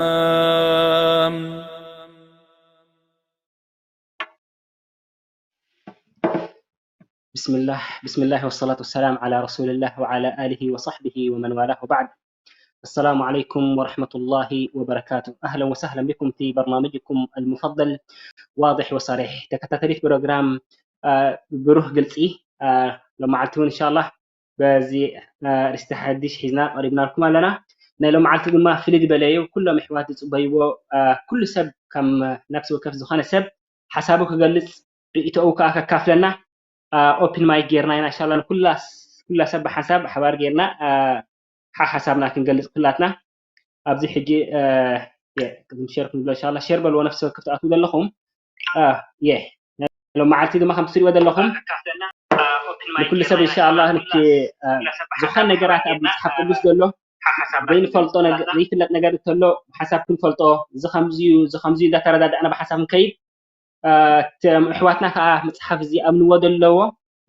بسم الله، بسم الله والصلاة والسلام على رسول الله وعلى آله وصحبه ومن والاه وبعد. السلام عليكم ورحمة الله وبركاته. أهلا وسهلا بكم في برنامجكم المفضل واضح وصريح. ተከታተሊት ፕሮግራም ብሩህ ግልፂ። ሎማዓልቲ እውን እንሻላ በዚ ኣርእስቲ ሓድሽ ሒዝና ቀሪብናልኩም ኣለና። ናይ ሎማዓልቲ ድማ ፍልይ ዝበለ እዩ። ኩሎም ኣሕዋት ዝፅበይዎ፣ ኩሉ ሰብ ከም ነፍሲ ወከፍ ዝኾነ ሰብ ሓሳቡ ክገልፅ ርእይቶኡ ከዓ ከካፍለና ኦፕን ማይክ ጌርና ኢና። እንሻላ ንኩላ ኩላ ሰብ ብሓንሳብ ብሓባር ጌርና ሓሓሳብና ክንገልፅ ኩላትና ኣብዚ ሕጂ ቅድሚ ሸር ክንብሎ እንሻላ ሸር በልዎ ነፍሲ ወከፍ ትኣትዉ ዘለኹም። ሎማዓልቲ ድማ ከም ትሪእዎ ዘለኹም ንኩሉ ሰብ እንሻላ ዝኾነ ነገራት ኣብ መፅሓፍ ቅዱስ ዘሎ ዘይንፈልጦ ዘይፍለጥ ነገር እንተሎ ብሓሳብ ክንፈልጦ እዚ ከምዚ እዩ እዚ ከምዚ እዩ እንዳተረዳዳእና ብሓሳብ ንከይድ። እቶም ኣሕዋትና ከዓ መፅሓፍ እዚ ኣምንዎ ዘለዎ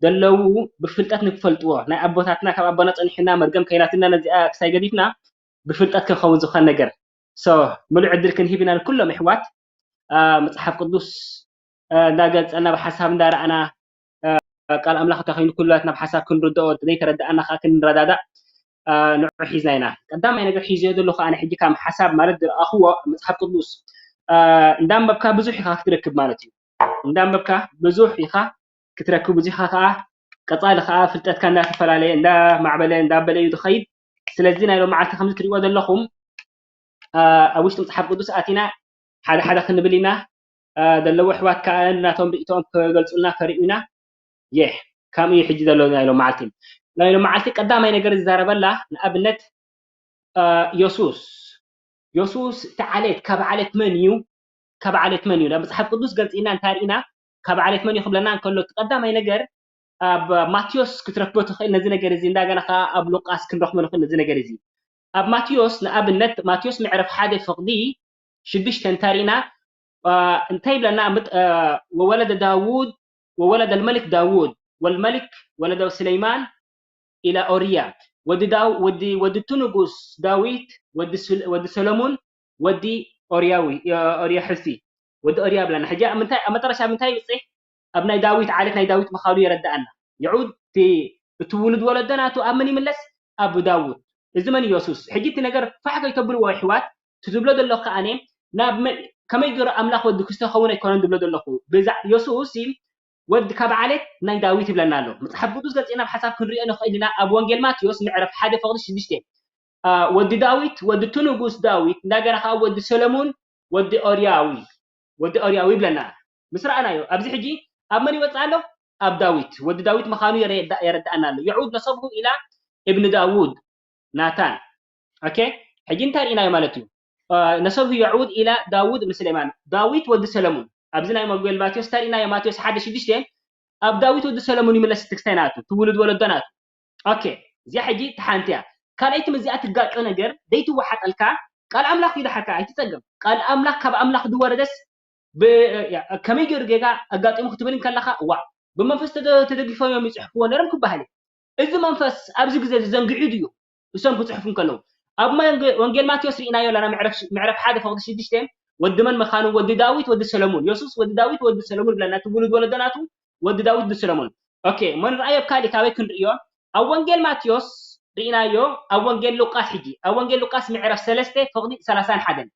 ዘለዉ ብፍልጠት ንክፈልጥዎ ናይ ኣቦታትና ካብ ኣቦና ፀኒሕና መርገም ከይናትና ነዚኣ ክሳይ ገዲፍና ብፍልጠት ክንኸውን ዝኾነ ነገር ምሉእ ዕድል ክንህብ ኢና ንኩሎም ኣሕዋት። መፅሓፍ ቅዱስ እንዳገልፀና ብሓሳብ እንዳረኣና ቃል ኣምላኽ እንታይ ኮይኑ ኩላትና ብሓሳብ ክንርድኦ ዘይተረዳኣና ከዓ ክንረዳዳእ ንዑ ሒዝና ኢና። ቀዳማይ ነገር ሒዝዮ ዘለኹ ኣነ ሕጂ ካብ ሓሳብ ማለት ዝረኣኽዎ መፅሓፍ ቅዱስ እንዳንበብካ ብዙሕ ኢኻ ክትረክብ ማለት እዩ። እንዳንበብካ ብዙሕ ኢኻ ክትረክብ ብዙሕ ኢኻ ከዓ ቀፃሊ ከዓ ፍልጠትካ እንዳተፈላለየ እንዳማዕበለ እንዳበለ እዩ ዝኸይድ። ስለዚ ናይ ሎማዓልቲ ከምዚ ትሪእዎ ዘለኹም ኣብ ውሽጢ መፅሓፍ ቅዱስ ኣቲና ሓደ ሓደ ክንብል ኢና። ዘለዉ ኣሕዋት ከዓ ናቶም ርእይቶኦም ክገልፁልና ከርእዩና የ ከምኡ እዩ ሕጂ ዘሎ ናይ ሎማዓልቲ ናይ ሎማዓልቲ ቀዳማይ ነገር ዝዛረበላ ንኣብነት የሱስ የሱስ እቲ ዓሌት ካብ ዓሌት መን እዩ ካብ ዓሌት መን እዩ ናብ መፅሓፍ ቅዱስ ገልፂና እንታይ ርኢና ካብ ዓሌት መን እዩ ክብለና እንከሎ እቲ ቀዳማይ ነገር ኣብ ማቴዎስ ክትረክቦ ትኽእል ነዚ ነገር እዚ እንዳገና ከዓ ኣብ ሉቃስ ክንረክቦ ንኽእል ነዚ ነገር እዚ ኣብ ማቴዎስ ንኣብነት ማቴዎስ ምዕረፍ ሓደ ፍቕዲ ሽዱሽተ እንታይ ርኢና እንታይ ይብለና ወወለደ ዳውድ ወወለደ ልመልክ ዳውድ ወልመልክ ወለደ ስለይማን ኢላ ኦርያ ወዲ ዳው ወዲ ወዲ ቱ ንጉስ ዳዊት ወዲ ወዲ ሰሎሞን ወዲ ኦርያዊ ኦርያ ሕሲ ወዲ ኦርያ ብለና ሕጂ ምንታይ ኣብ መጠረሻ ምንታይ ይብፅሕ ኣብ ናይ ዳዊት ዓሌት ናይ ዳዊት ምዃኑ የረድኣና። የዑድ እቲ ውሉድ ወለዶ ናቱ ኣብ መን ይምለስ? ኣብ ዳውድ። እዚ መን? የሱስ። ሕጂ እቲ ነገር ፋሕ ከይተብልዎ ኣሕዋት፣ እቲ ዝብሎ ዘለኹ ከኣ ናብ ከመይ ገይሩ ኣምላኽ ወዲ ክስተኸውን ኣይኮነን ዝብሎ ዘለኹ። ብዛዕ የሱስ ወዲ ካብ ዓሌት ናይ ዳዊት ይብለና ኣሎ። መጽሓፍ ቅዱስ ገሊጽና ብሓሳብ ክንሪኦ ንኽእል ኢና። ኣብ ወንጌል ማቴዎስ ምዕራፍ ሓደ ፍቕዲ ሽዱሽተ ወዲ ዳዊት ወዲ እቲ ንጉስ ዳዊት እንደገና ከዓ ወዲ ሰለሙን ወዲ ኦርያዊ ወዲ ኦርያዊ ይብለና። ምስ ረኣናዮ ኣብዚ ሕጂ ኣብ መን ይወፅእ ኣሎ? ኣብ ዳዊት ወዲ ዳዊት ምዃኑ የረድኣና ኣሎ። የዑድ ነሰብሁ ኢላ እብኒ ዳውድ ናታን። ኦኬ ሕጂ እንታይ ርኢናዮ ማለት እዩ? ነሰብሁ የዑድ ኢላ ዳውድ እብኒ ስሌማን ዳዊት ወዲ ሰለሙን ኣብዚ ናይ ወንጌል ማቴዎስ እንታይ ርኢናዮ? ማቴዎስ ሓደ ሽዱሽተ ኣብ ዳዊት ወዲ ሰለሙን ይምለስ ትክስታይ ናቱ ትውልድ ወለዶ ናቱ ኦኬ እዚኣ ሕጂ እቲ ሓንቲ እያ። ካልኣይቲ ምስ እዚኣ ትጋጮ ነገር ዘይትወሓጠልካ ቃል ኣምላኽ እዩ ድሓካ ኣይትጸገም። ቃል ኣምላኽ ካብ ኣምላኽ ዝወረደስ ከመይ ገይሩ ጌጋ ኣጋጢሙ ክትብል እንከለኻ እዋእ ብመንፈስ ተደጊፎም እዮም ይፅሕፍዎ ነይሮም ክበሃል እዩ። እዚ መንፈስ ኣብዚ ግዜ እዚ ዘንጊዑ ድዩ እሶም ክፅሕፉ እንከለዉ ኣብ ወንጌል ማቴዎስ ርኢናዮ ኣለና ምዕረፍ ሓደ ፍቕዲ ሽዱሽተ ወዲ መን ምዃኑ ወዲ ዳዊት ወዲ ሰለሙን የሱስ ወዲ ዳዊት ወዲ ሰለሙን ብለና እቲ ውሉድ ወለዶ ናቱ ወዲ ዳዊት ወዲ ሰለሙን ኦኬ እሞ ንርኣዮ ኣብ ካሊእ ካበይ ክንርእዮ ኣብ ወንጌል ማቴዎስ ርኢናዮ ኣብ ወንጌል ሉቃስ ሕጂ ኣብ ወንጌል ሉቃስ ምዕራፍ ሰለስተ ፍቕዲ ሰላሳን ሓደን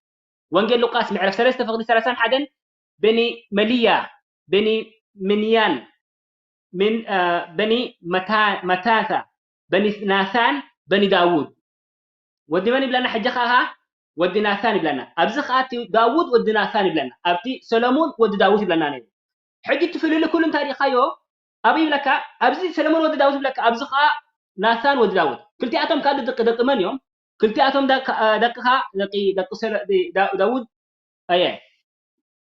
ወንጌል ሉቃስ ምዕራፍ ሰለስተ ፍቕዲ ሰላሳን ሓደን በኒ መሊያ በኒ ምንያን ምን በኒ መታታ በኒ ናታን በኒ ዳውድ ወዲ መን ይብለና ሕጂ ከዓ ወዲ ናታን ይብለና ኣብዚ ከዓ እቲ ዳውድ ወዲ ናታን ይብለና ኣብቲ ሰሎሙን ወዲ ዳዊት ይብለና ነይሩ ሕጂ እቲ ፍልልይ ኩሉ እንታይ ርኢኻዮ ኣበይ ይብለካ ኣብዚ ሰሎሙን ወዲ ዳዊት ይብለካ ኣብዚ ከዓ ናታን ወዲ ዳዊት ክልቲኣቶም ከዓ ደቂ ደቂ መን እዮም ክልቲኣቶም ደቅኻ ደቂ ዳውድ ኣየ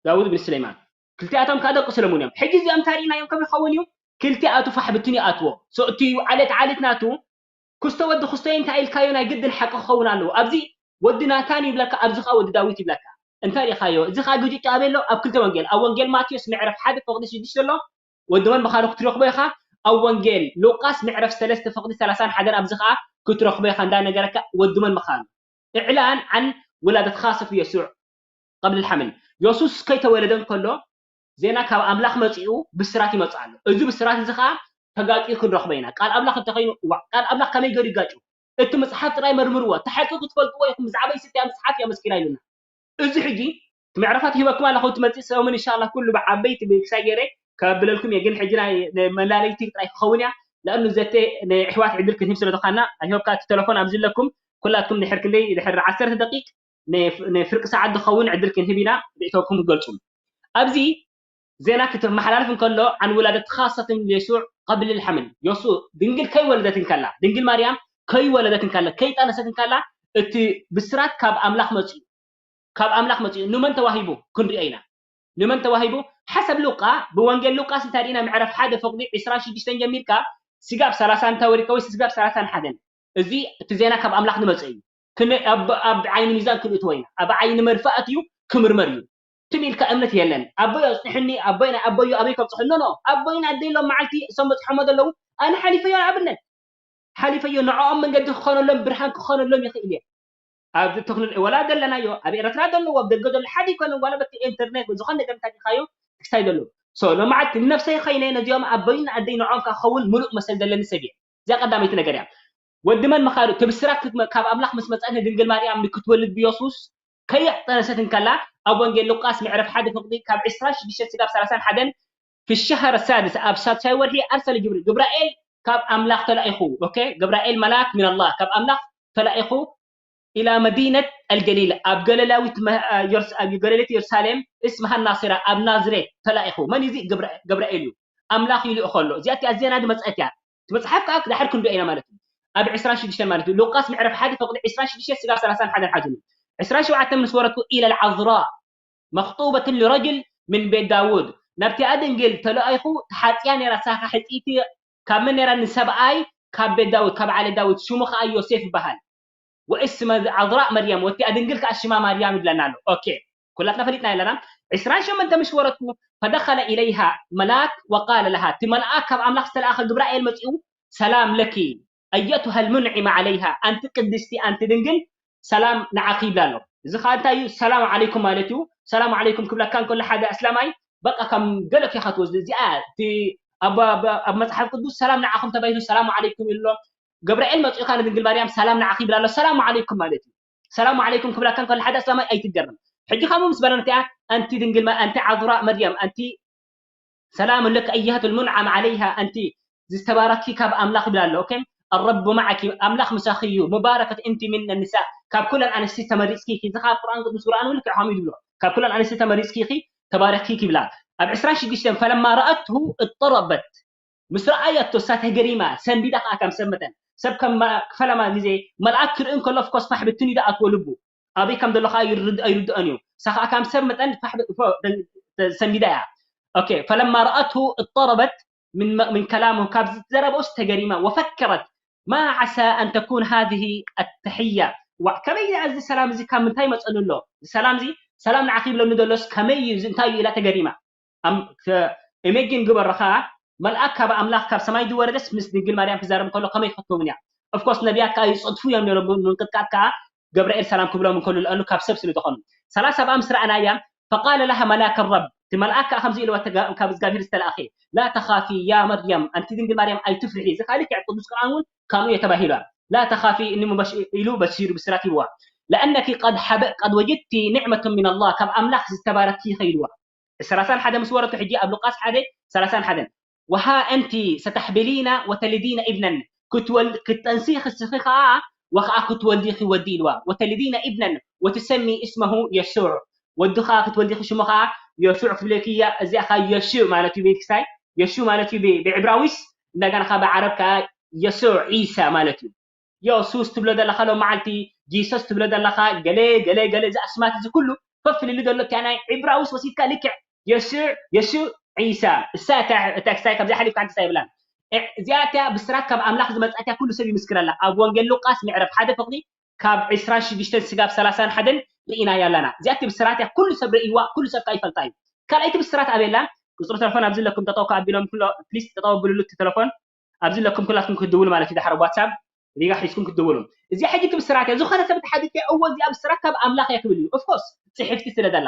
ዳውድ ብን ስለይማን ክልቲኣቶም ከዓ ደቂ ሰለሙን እዮም ሕጂ እዚኦም እንታይ ርኢናዮም ከም ይኸውን እዩ ክልቲኣቱ ፋሕ ብትን ይኣትዎ እቲ ዓሌት ዓሌት ናቱ ክስቶ ወዲ ክስቶ እንታይ ኢልካዮ ናይ ግድን ሓቂ ክኸውን ኣለዎ ኣብዚ ወዲ ናታን ይብለካ ኣብዚ ከዓ ወዲ ዳዊት ይብለካ እንታይ ርኢኻዮ እዚ ከዓ ግጭጭ ኣበይ ኣሎ ኣብ ክልተ ወንጌል ኣብ ወንጌል ማቴዎስ ምዕረፍ ሓደ ፍቕዲ ሽዱሽተ ኣሎ ወዲ መን ምዃኑ ክትረኽቦ ኢኻ ኣብ ወንጌል ሉቃስ ምዕረፍ ሰለስተ ፍቕዲ ሰላሳን ሓደን ኣብዚ ከዓ ክትረኽቦ ኢኻ እንዳነገረካ ወዲ መን ምዃኑ እዕላን ዓን ውላደት ካሰት የሱዕ ቀብል ልሓምል። የሱስ ከይተወለደ እንከሎ ዜና ካብ ኣምላኽ መጺኡ ብስራት ይመጽእ ኣሎ። እዚ ብስራት እዚ ኸዓ ተጋጢኡ ክንረኽቦ ኢና። ቃል ኣምላኽ እንተኸይኑ፣ እዋእ፣ ቃል ኣምላኽ ከመይ ገይሩ ይጋጩ? እቲ መጽሓፍ ጥራይ መርምርዎ። እቲ ሓቂ ክትፈልጥዎ ኢኹም፣ ብዛዕባ ይስጥያ መጽሓፍ እያ መስኪና ኢሉና። እዚ ሕጂ እቲ መዕረፋት ሂበኩም ኣለኹ፣ ትመጽእ ሰሙን ኢንሻላህ ኩሉ ብዓበይቲ ብክሳይ ገይረ ከብለልኩም እየ። ግን ሕጂ ናይ መላለይቲ ጥራይ ክኸውን እያ። ለእኑ ዘተ ንኣሕዋት ዕድል ክንህብ ስለ ዝኾና፣ ኣይሆፕካ እቲ ተለፎን ኣብዚ ኣለኩም፣ ኩላትኩም ድሕር ክንደይ ድሕር ዓሰርተ ደቂቅ ንፍርቂ ሰዓት ዝኸውን ዕድል ክንህብ ኢና፣ ርእይቶኩም ክትገልጹ። ኣብዚ ዜና ክትመሓላለፍ እንከሎ፣ عن ولادة خاصة ليسوع قبل الحمل፣ የሱ ድንግል ከይወለደት እንከላ፣ ድንግል ማርያም ከይወለደት እንከላ፣ ከይጠነሰት እንከላ፣ እቲ ብስራት ካብ ኣምላኽ መጽኡ፣ ካብ ኣምላኽ መጽኡ። ንመን ተዋሂቡ ክንሪኦ ኢና። ንመን ተዋሂቡ? ሓሰብ ሉቃ፣ ብወንጌል ሉቃስ እንታይ ርኢና? ምዕራፍ ሓደ ፍቕዲ ዕስራን ሽዱሽተን ጀሚርካ ስጋብ ሰላሳ እንታይ ወሪድካ ወይ ስጋብ ሰላሳን ሓደን። እዚ እቲ ዜና ካብ ኣምላኽ ዝመጽእ እዩ። ክን-፣ ኣብ፣ ኣብ ዓይኒ ሚዛን ክንእትዎ ኢና። ኣብ ዓይኒ መድፋእት እዩ፣ ክምርመር እዩ። ትም ኢልካ እምነት የለን። ኣቦይ ኣጽንሕኒ፣ ኣቦይ ናይ ኣቦዩ ኣበይ ከብጽሑ? ኖ፣ ኖ። ኣቦይን ኣደይ ሎም መዓልቲ እሶም በጽሖሞ ዘለዉ፣ ኣነ ሓሊፈዮ ንኣብነት። ሓሊፈዮ ንዕኦም መንገዲ ክኾነሎም፣ ብርሃን ክኾነሎም ይኽእል እየ። ኣብ ተክኖሎ-፣ ወላ ዘለናዮ፣ ኣብ ኤረትራ ዘለዉ፣ ኣብ ደገ ዘለዉ፣ ሓደ ይኮነ፣ ዋላ በቲ ኢንተርኔት፣ ዝኾነ ነገር እንታይ ኢልካዮ፣ ክስታይ ዘለዉ። ሶ፣ ሎማዓልቲ ንነብሰይ ኸይነ፣ ነዚኦም ኣቦይን ኣደይ ንዕኦም ከኸውን ምሉእ መሰል ዘለኒ ሰብ እየ። እዚኣ ቀዳመይቲ ነገር እያ። ወዲ መን ምኻዱ፣ እቲ ብስራት ክትመ-፣ ካብ ኣምላኽ ምስ መጸት ንድንግል ማርያም ንክትወልድ ብየሱስ ከየጠነሰት እንከላ፣ ኣብ ወንጌል ሉቃስ ምዕራፍ ሓደ ፍቕዲ ካብ ዕስራን ሽዱሽተን ስጋብ ሰላሳን ሓደን፣ في الشهر السادس፣ ኣብ ሳድሳይ ወርሒ፣ أرسل جبريل፣ ገብርኤል ካብ ኣምላኽ ተላኢኹ። ኦኬ፣ ገብርኤል መልኣክ من الله ካብ ኣምላኽ ተላኢኹ إلى مدينة الجليل፣ ኣብ ገሊላዊት መ-፣ የሩስ-፣ ኣብ ገሊላዊት የሩሳሌም፣ اسمها الناصرة፣ ኣብ ናዝሬት ተላኢኹ። መን እዩ እዚ? ገብረ-፣ ገብርኤል እዩ። ኣምላኽ ይልእኾ ኣሎ። እዚኣ እቲኣ ዜና ዝመጸት እያ። እቲ መጽሓፍ ከኣ ክድሕር ክንሪኦ ኢና ማለት እዩ። ኣብ ዕስራን ሽዱሽተን ማለት እዩ። ሉቃስ ምዕራፍ ሓደ ፍቕዲ ዕስራን ሽዱሽተን ስጋብ ሰላሳን ሓደን ሓዝኑ። ዕስራን ሸውዓተን ምስ ወረድኩ إلى العذراء مخطوبة لرجل من بيت داود። ናብቲኣ ድንግል ተላኢኹ ተሓጽያ ነይራ፣ ሳኻ ሕጽይቲ ካብ መን ነይራ? ንሰብኣይ ካብ ቤት ዳዊት፣ ካብ ዓሌት ዳዊት፣ ሽሙ ኸኣ ዮሴፍ ይበሃል። واسم العذراء مريم፣ ወቲኣ ድንግል ከኣ ሽማ ማርያም ይብለና ኣሎ። ኦኬ፣ ኩላትና ፈሊጥና ኣለና። ዕስራን ሸሞንተ ምስ ወረድኩ فدخل إليها ملاك وقال لها، እቲ መልኣክ ካብ ኣምላኽ ዝተለኣኸ ገብርኤል መጺኡ ሰላም ለኪ أيتها المنعم عليها፣ ኣንቲ ቅድስቲ፣ ኣንቲ ድንግል ሰላም ንዓኺ ይብላ ኣሎ። እዚ ኸዓ እንታይ እዩ? ሰላም ዓለይኩም ማለት እዩ። ሰላም ዓለይኩም ክብለካ እንከሎ ሓደ ኣስላማይ በቃ ከም ገለ ኬኻ ትወስድ። እዚኣ እቲ ኣብ፣ ኣብ፣ ኣብ መጽሓፍ ቅዱስ ሰላም ንዓኹም ተባሂሉ ሰላም ዓለይኩም ይብሎ። ገብርኤል መጺኡ ኸዓ ንድንግል ማርያም ሰላም ንዓኺ ይብላ ኣሎ። ሰላም ዓለይኩም ማለት እዩ። ሰላም ዓለይኩም ክብለካ እንከሎ ሓደ ኣስላማይ ኣይትገረም። ሕጂ ከምኡ ምስ በለና እቲኣ ኣንቲ ድንግል ማ-፣ ኣንቲ ዓዙራእ መርያም፣ ኣንቲ ሰላም ለኪ أيتها المنعم عليها፣ ኣንቲ ዝተባረኪ ካብ ኣምላኽ ይብላ ኣሎ። ኦኬ፣ الرب معك፣ ኣምላኽ ምሳኺ እዩ። مباركة أنت من النساء፣ ካብ ኩለን ኣንስቲ ተመሪጽኪ ኢኺ። እዚ ኸዓ ኣብ ቁርኣን ቅዱስ ቁርኣን እውን ልክዕ ከምኡ እዩ ዝብሎ። ካብ ኩለን ኣንስቲ ተመሪጽኪ ኢኺ፣ ተባረኪ ኢኺ ይብላ። ኣብ ዕስራን ሽዱሽተን فلما رأته اضطربت፣ ምስ ረኣየቶ እሳ ተገሪማ፣ ሰንቢዳ ኸዓ ከም ሰብ መጠን። ሰብ ከም መ-፣ ፈለማ ግዜ መልኣክ ክርኢ እንከሎ of course ፋሕ ብትን እዩ ዝኣትዎ ልቡ። ኣበይ ከም ዘሎ ኸዓ ይርድ-፣ ኣይርድኦን እዩ። እሳ ኸዓ ከም ሰብ መጠን ፋሕ ብ-፣ ፎ-፣ ደን-፣ ሰንቢዳ እያ። ኦኬ፣ فلما رأته اضطربت من م-، من كلامه، ካብ ዝዘረበኡስ ተገሪማ። وفكرت ما عسى أن تكون هذه التحية، ዋእ፣ ከመይ እያ እዚ ሰላም እዚ ካብ ምንታይ መጸሉ ኣሎ? እዚ ሰላም እዚ ሰላም ንዓኺ ይብለኒ ዘሎስ ከመይ እዩ እዚ እንታይ እዩ ኢላ ተገሪማ። ኣም-፣ ከ-፣ ኢሜጂን ግበሮ ኸዓ መልኣክ ካብ ኣምላኽ ካብ ሰማይ ዝወረደስ ምስ ድንግል ማርያም ክዛረብ ከሎ ከመይ ክትከውን እያ? Of course ነቢያት ከኣ ይጸድፉ እዮም ነይሮም ብምንቅጥቃጥ ከኣ ገብርኤል ሰላም ክብሎም እንከሎ ለኣኑ ካብ ሰብ ስለ ዝኾኑ። ሰላሳ ሰብዓ ምስ ረኣናያ فقال لها ملاك الرب፣ እቲ መልኣክ ከኣ ከምዚ ኢልዋ ተጋ-፣ ካብ እግዚኣብሔር ዝተላእኸ لا تخافي يا مريم، ኣንቲ ድንግል ማርያም ኣይትፍርሒ። እዚ ከኣ ልክዕ ቅዱስ ቁርኣን እውን ከምኡ እየ ተባሂሉ። لا تخافي إني مبش-، ኢሉ በሲሩ ብስራት ሂብዋ። لأنك قد حب-، قد وجدت نعمة من الله، ካብ ኣምላኽ ዝተባረኪ ኢኺ ኢልዋ። ሰላሳን ሓደ ምስ ወረድኩ ሕጂ ኣብ ሉቃስ ሓደ ሰላሳን ሓደን وها أنت ستحبلين وتلدين ابنا፣ ክትወል-፣ ክትጠንሲ ኢኺ እስኺ ኸኣ ወኸኣ ክትወልዲ ኢኺ ወዲ ኢልዋ። وتلدين ابنا وتسمي اسمه يسوع፣ ወዲ ኸኣ ክትወልዲ ኢኺ ሽሙ ኸኣ የሱዕ ክብለኪ እያ። እዚኣ ኸኣ የሱዕ ማለት እዩ ቤተክስታይ፣ የሱዕ ማለት እዩ ብ-፣ ብዕብራዊስ፣ እንደገና ኸኣ ብዓረብ ከኣ የሱዕ ዒሳ ማለት እዩ። የሱስ ትብሎ ዘለኻ ሎም መዓልቲ፣ ጂሰስ ትብሎ ዘለኻ፣ ገለ፣ ገለ፣ ገለ፣ እዚ ኣስማት እዚ ኩሉ ኮፍ ኢሉ ዘሎ እቲኣ ናይ ዕብራውስ ወሲድካ ልክዕ የሱዕ፣ የሱዕ ዒሳ። እሳ እታ፣ እታ ክሳይ ካብዚኣ ሓሊፍካ ሓንቲ እሳ የብላን። እ-፣ እዚኣ እቲኣ ብስራት ካብ ኣምላኽ ዝመጽኣ እቲኣ ኩሉ ሰብ ይምስክረላ። ኣብ ወንጌል ሉቃስ ምዕራፍ ሓደ ፍቕዲ ካብ ዕስራን ሽዱሽተን ስጋብ ሰላሳን ሓደን ርኢናያ ኣለና። እዚኣ እቲ ብስራት እያ፣ ኩሉ ሰብ ርእይዋ፣ ኩሉ ሰብ ከኣ ይፈልጣ እዩ። ካልኣይቲ ብስራት ኣበይ ኣላ? ቁጽሪ ተለፎን ኣብዚ ኣለኩም ጠጠው ከኣ ኣቢሎም ኩሎ፣ ፕሊስ ጠጠው ኣብሉሉ እቲ ተለፎን። ኣብዚ ኣለኩም ኩላትኩም ክትድውሉ ማለት እዩ፣ ድሓር ኣብ ዋትሳፕ። ሪጋ ሒዝኩም ክትድውሉ። እዚኣ ሕጂ እቲ ብስራት እያ። ዝኾነ ሰብ ተሓቲተ፣ እወ፣ እዚኣ ብስራት ካብ ኣምላኽ እያ ክብል እዩ። ኦፍኮርስ፣ ጽሕፍቲ ስለ ዘላ።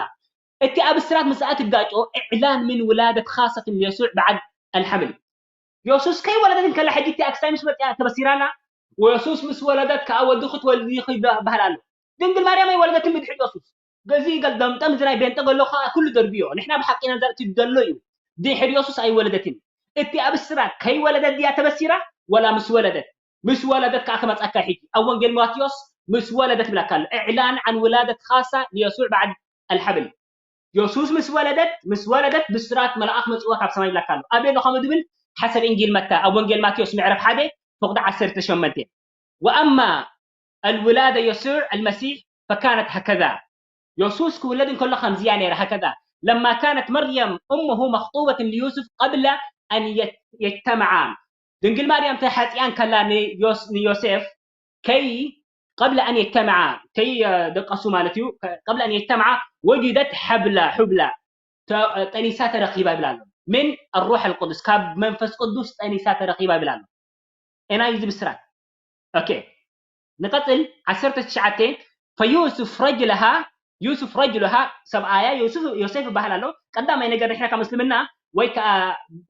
እቲ ኣብ ብስራት ምስኣ ትጋጮ፣ إعلان من ولادة خاصة ليسوع بعد الحمل። የሱስ ከይወለደት እንከላ፣ ሕጂ እቲ ኣክስታይ ምስ መጽኣ ተበሲራ ኣላ። ወየሱስ ምስ ወለደት ከኣ፣ ወዲ ክትወልዲ ኢኺ ይበሃል ኣሎ። ድንግል ማርያም ኣይወለደትን ብድሕሪ የሱስ። ገዚ ገልደምጠም እዚ ናይ ቤንጠ ገሎ ከኣ ኩሉ ደርብዮ። ንሕና ብሓቂ ኢና ዘርኢ ዘሎ እዩ። ድሕሪ የሱስ ኣይወለደትን። እቲ ኣብ ብስራት ከይወለደት ድያ ተበሲራ? ወላ ምስ ወለደት? ምስ ወለደት ከኣ ክመጻካ ሕጂ። ኣብ ወንጌል ማቴዎስ ምስ ወለደት ይብለካ ኣሎ። إعلان عن ولادة خاصة ليسوع بعد الحمل። የሱስ ምስ ወለደት፣ ምስ ወለደት ብስራት መልኣኽ መጽዎ ካብ ሰማይ ይብለካ ኣሎ። ኣበይ ኣሎ ከምኡ ዝብል? ሓሰብ ኢንጂል መታ፣ ኣብ ወንጌል ማቴዎስ ምዕራፍ ሓደ ፍቕዲ ዓሰርተ ሸሞንተ። وأما الولادة يسوع المسيح فكانت هكذا። የሱስ ክውለድ እንከሎ ከምዚያ ነይራ፣ هكذا. لما كانت مريم أمه مخطوبة ليوسف قبل أن يت-، يجتمعا። ድንግል ማርያም ተሓጺኣን ከላ ንዮስ-፣ ንዮሴፍ ከይ قبل أن يجتمعا፣ ከይ ደቀሱ ማለት እዩ። قبل أن يجتمعا وجدت حبلى، حبلى፣ ተ-፣ ጠኒሳ ተረኺባ ይብል ኣሎ። من الروح القدس፣ ካብ መንፈስ ቅዱስ ጠኒሳ ተረኺባ ይብል ኣሎ። ኤና እዩ ዝብስራት። ኦኬ፣ ንቐጽል። ዓሰርተ ትሽዓተ፣ فيوسف رجلها، ዩሱፍ ረጅሉሃ፣ ሰብኣያ ዮሱፍ፣ ዮሴፍ ይበሃል ኣሎ። ቀዳማይ ነገር ንሕና ካብ ምስልምና ወይ ከኣ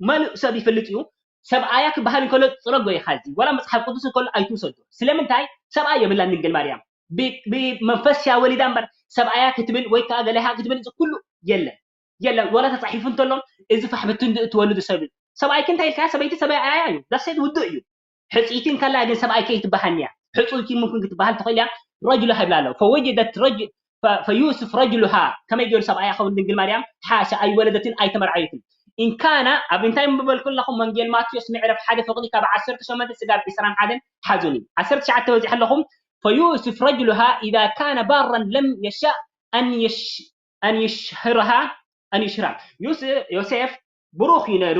መሉእ ሰብ ይፈልጥ እዩ። ሰብኣያ ክበሃል እንከሎ ጽረጎ ኢኻ እዚ። ዋላ መጽሓፍ ቅዱስ እንከሎ ኣይትውሰዶ። ስለምንታይ? ሰብኣይ የብላን ድንግል ማርያም። ብ-፣ ብመንፈስ እያ ወሊዳ እምበር ሰብኣያ ክትብል ወይ ከኣ ገለሃ ክትብል እዚ ኩሉ የለን። የለን። ዋላ ተጻሒፉ እንተሎ እዚ ፋሕብቲ እንድኡ ትወልዱ ሰብ እዩ። ሰብኣይኪ እንታይ ኢልካ? ሰበይቲ ሰብኣያ እዩ። ዳሴት ውዱእ እዩ። ሕጽይቲ እንከላ ግን ሰብኣይኪ ኣይትበሃልኒ እያ። ሕጹይቲ ምምክን ክትበሃል ትኽእል እያ። ረጅሉሃ ይብላ ኣለዉ። فوجدت رجل، ف-، فيوسف رجلها، ከመይ ገይሩ ሰብኣያ ይኸውን ድንግል ማርያም? ሓሻ፣ ኣይወለደትን ኣይተመርዓየትን። إن كان، ኣብ እንታይ ምበልኩ ኣለኹም? ወንጌል ማቴዎስ ምዕራፍ ሓደ ፍቕዲ ካብ ዓሰርተ ሸሞንተ ስጋብ ዕስራን ሓደን ሓዙኒ። ዓሰርተ ትሽዓተ በጺሐ ኣለኹም። فيوسف رجلها إذا كان بارا لم يشأ أن يش-، أن يشهرها، أن يشهرها። ዩስ-፣ ዮሴፍ ብሩኽ እዩ ነይሩ።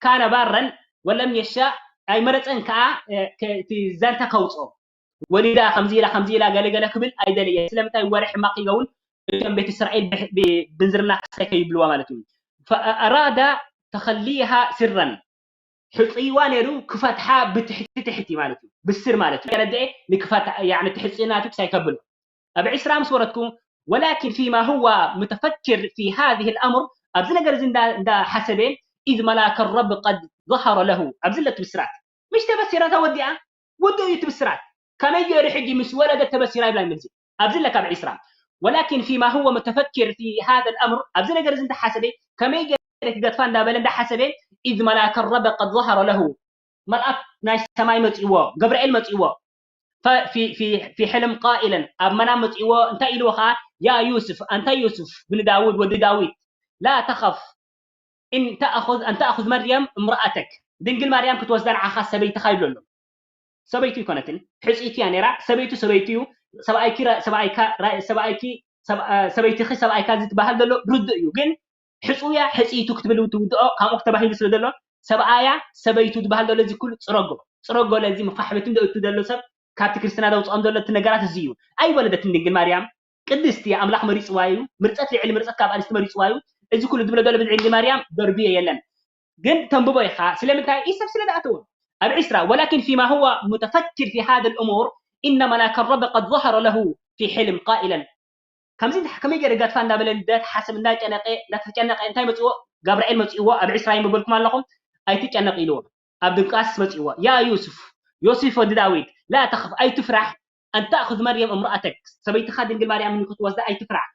كان بارا ولم يشأ، ኣይመረጸን ከኣ፣ እ፣ ከ-፣ እቲ ዛንታ ከውጽኦ። ወሊዳ ከምዚ ኢላ፣ ከምዚ ኢላ፣ ገለ ገለ ክብል ኣይደለየን። ስለምንታይ? ወረ ሕማቕ ይኸውን፣ እቶም ቤት እስራኤል ብ-፣ ብ-፣ ብንዝርና ክሳይ ከይብልዋ ማለት እዩ። فأراد تخليها سرا። ሕጹይዋ ነይሩ ክፈትሓ ብትሕቲ ትሕቲ ማለት እዩ። ብስር ማለት እዩ። ረድኤ ንክፈትሓ፣ ያዕኒ ትሕጽናቱ ክሳይ ከብሎ። ኣብ ዕስራ ምስ ወረድኩ، ولكن فيما هو متفكر في هذه الأمر، ኣብዚ ነገር እዚ እንዳ-፣ እንዳሓሰበ፣ إذ ملاك الرب قد ظهر له። ኣብዚ ኣለቲ ብስራት። ምሽ ተበሲራ ተወዲኣ? ውዱእ እዩ እቲ ብስራት። ከመይ ገይሩ ሕጂ ምስ ወለደት ተበሲራ ይብላ ይመልሲ። ኣብዚ ኣለካ ኣብ ዕስራ። ولكن فيما هو متفكر في هذا الأمر، ኣብዚ ነገር እዚ እንዳሓሰበ፣ ከመይ ገይሩ ክገድፋ እንዳበለ እንዳሓሰበ፣ إذ ملاك الرب قد ظهر له። መልኣክ ናይ ሰማይ መጺዎ፣ ገብርኤል መጺዎ። ف-، في، في، في حلم قائلا، ኣብ መናም መጺዎ፣ እንታይ ኢልዎ ኸኣ? يا يوسف، ኣንታ ዩሱፍ ብን ዳውድ፣ ወዲ ዳዊት፣ لا تخف أن تأخذ، أن تأخذ مريم امرأتك، ድንግል ማርያም ክትወስዳ ንዓኻ ሰበይትኻ ይብሎ ኣሎ። ሰበይቱ ኣይኮነትን፣ ሕጽይቲ እያ ነይራ። ሰበይቱ ሰበይቱ እዩ። ሰብኣይኪ ራ-፣ ሰብኣይካ ራ-፣ ሰብኣይኪ ሰብ-፣ አ፣ ሰበይትኺ ሰብኣይካ እዚ ትበሃል ዘሎ ርዱእ እዩ። ግን ሕጹያ ሕጽይቱ ክትብል እውን ትውድኦ፣ ከምኡ ተባሂሉ ስለ ዘሎ፣ ሰብኣያ ሰበይቱ ትበሃል ዘሎ እዚ ኩሉ ጽረጎ። ጽረጎ ለዚ መፋሕብቲ እንዶ እቱ ዘሎ ሰብ ካብቲ ክርስትና ዘውጽኦም ዘሎ እቲ ነገራት እዚ እዩ። ኣይወለደትን ድንግል ማርያም። ቅድስቲ እያ፣ ኣምላኽ መሪጽዋ እዩ። ምርጸት ልዕሊ ምርጸት ካብ ኣንስቲ መሪጽዋ እዩ። እዚ ኩሉ ዝብሎ ዘሎ ብድንግል ማርያም ደርብዮ የለን። ግን ተንብቦ ኢኻ። ስለምንታይ? ኢሰብ ስለ ዝኣተወ። ኣብ ዕስራ፣ ولكن فيما هو متفكر في هذا الأمور إن ملاك الرب قد ظهر له في حلم قائلا። ከምዚ እንዳ-፣ ከመይ ገይረ ገድፋ እንዳበለ እንዳተሓሰብ እንዳጨነቀ፣ እንዳተጨነቀ እንታይ መጽዎ? ገብርኤል መጽዎ። ኣብ ዕስራ ይምበልኩም ኣለኹም። ኣይትጨነቅ ኢልዎ። ኣብ ድንቃስ መጽዎ። يا يوسف، ዮሴፍ ወዲ ዳዊት፣ لا تخف، ኣይትፍራሕ። أن تأخذ مريم امرأتك، ሰበይትኻ ድንግል ማርያም ንክትወስዳ ኣይትፍራሕ።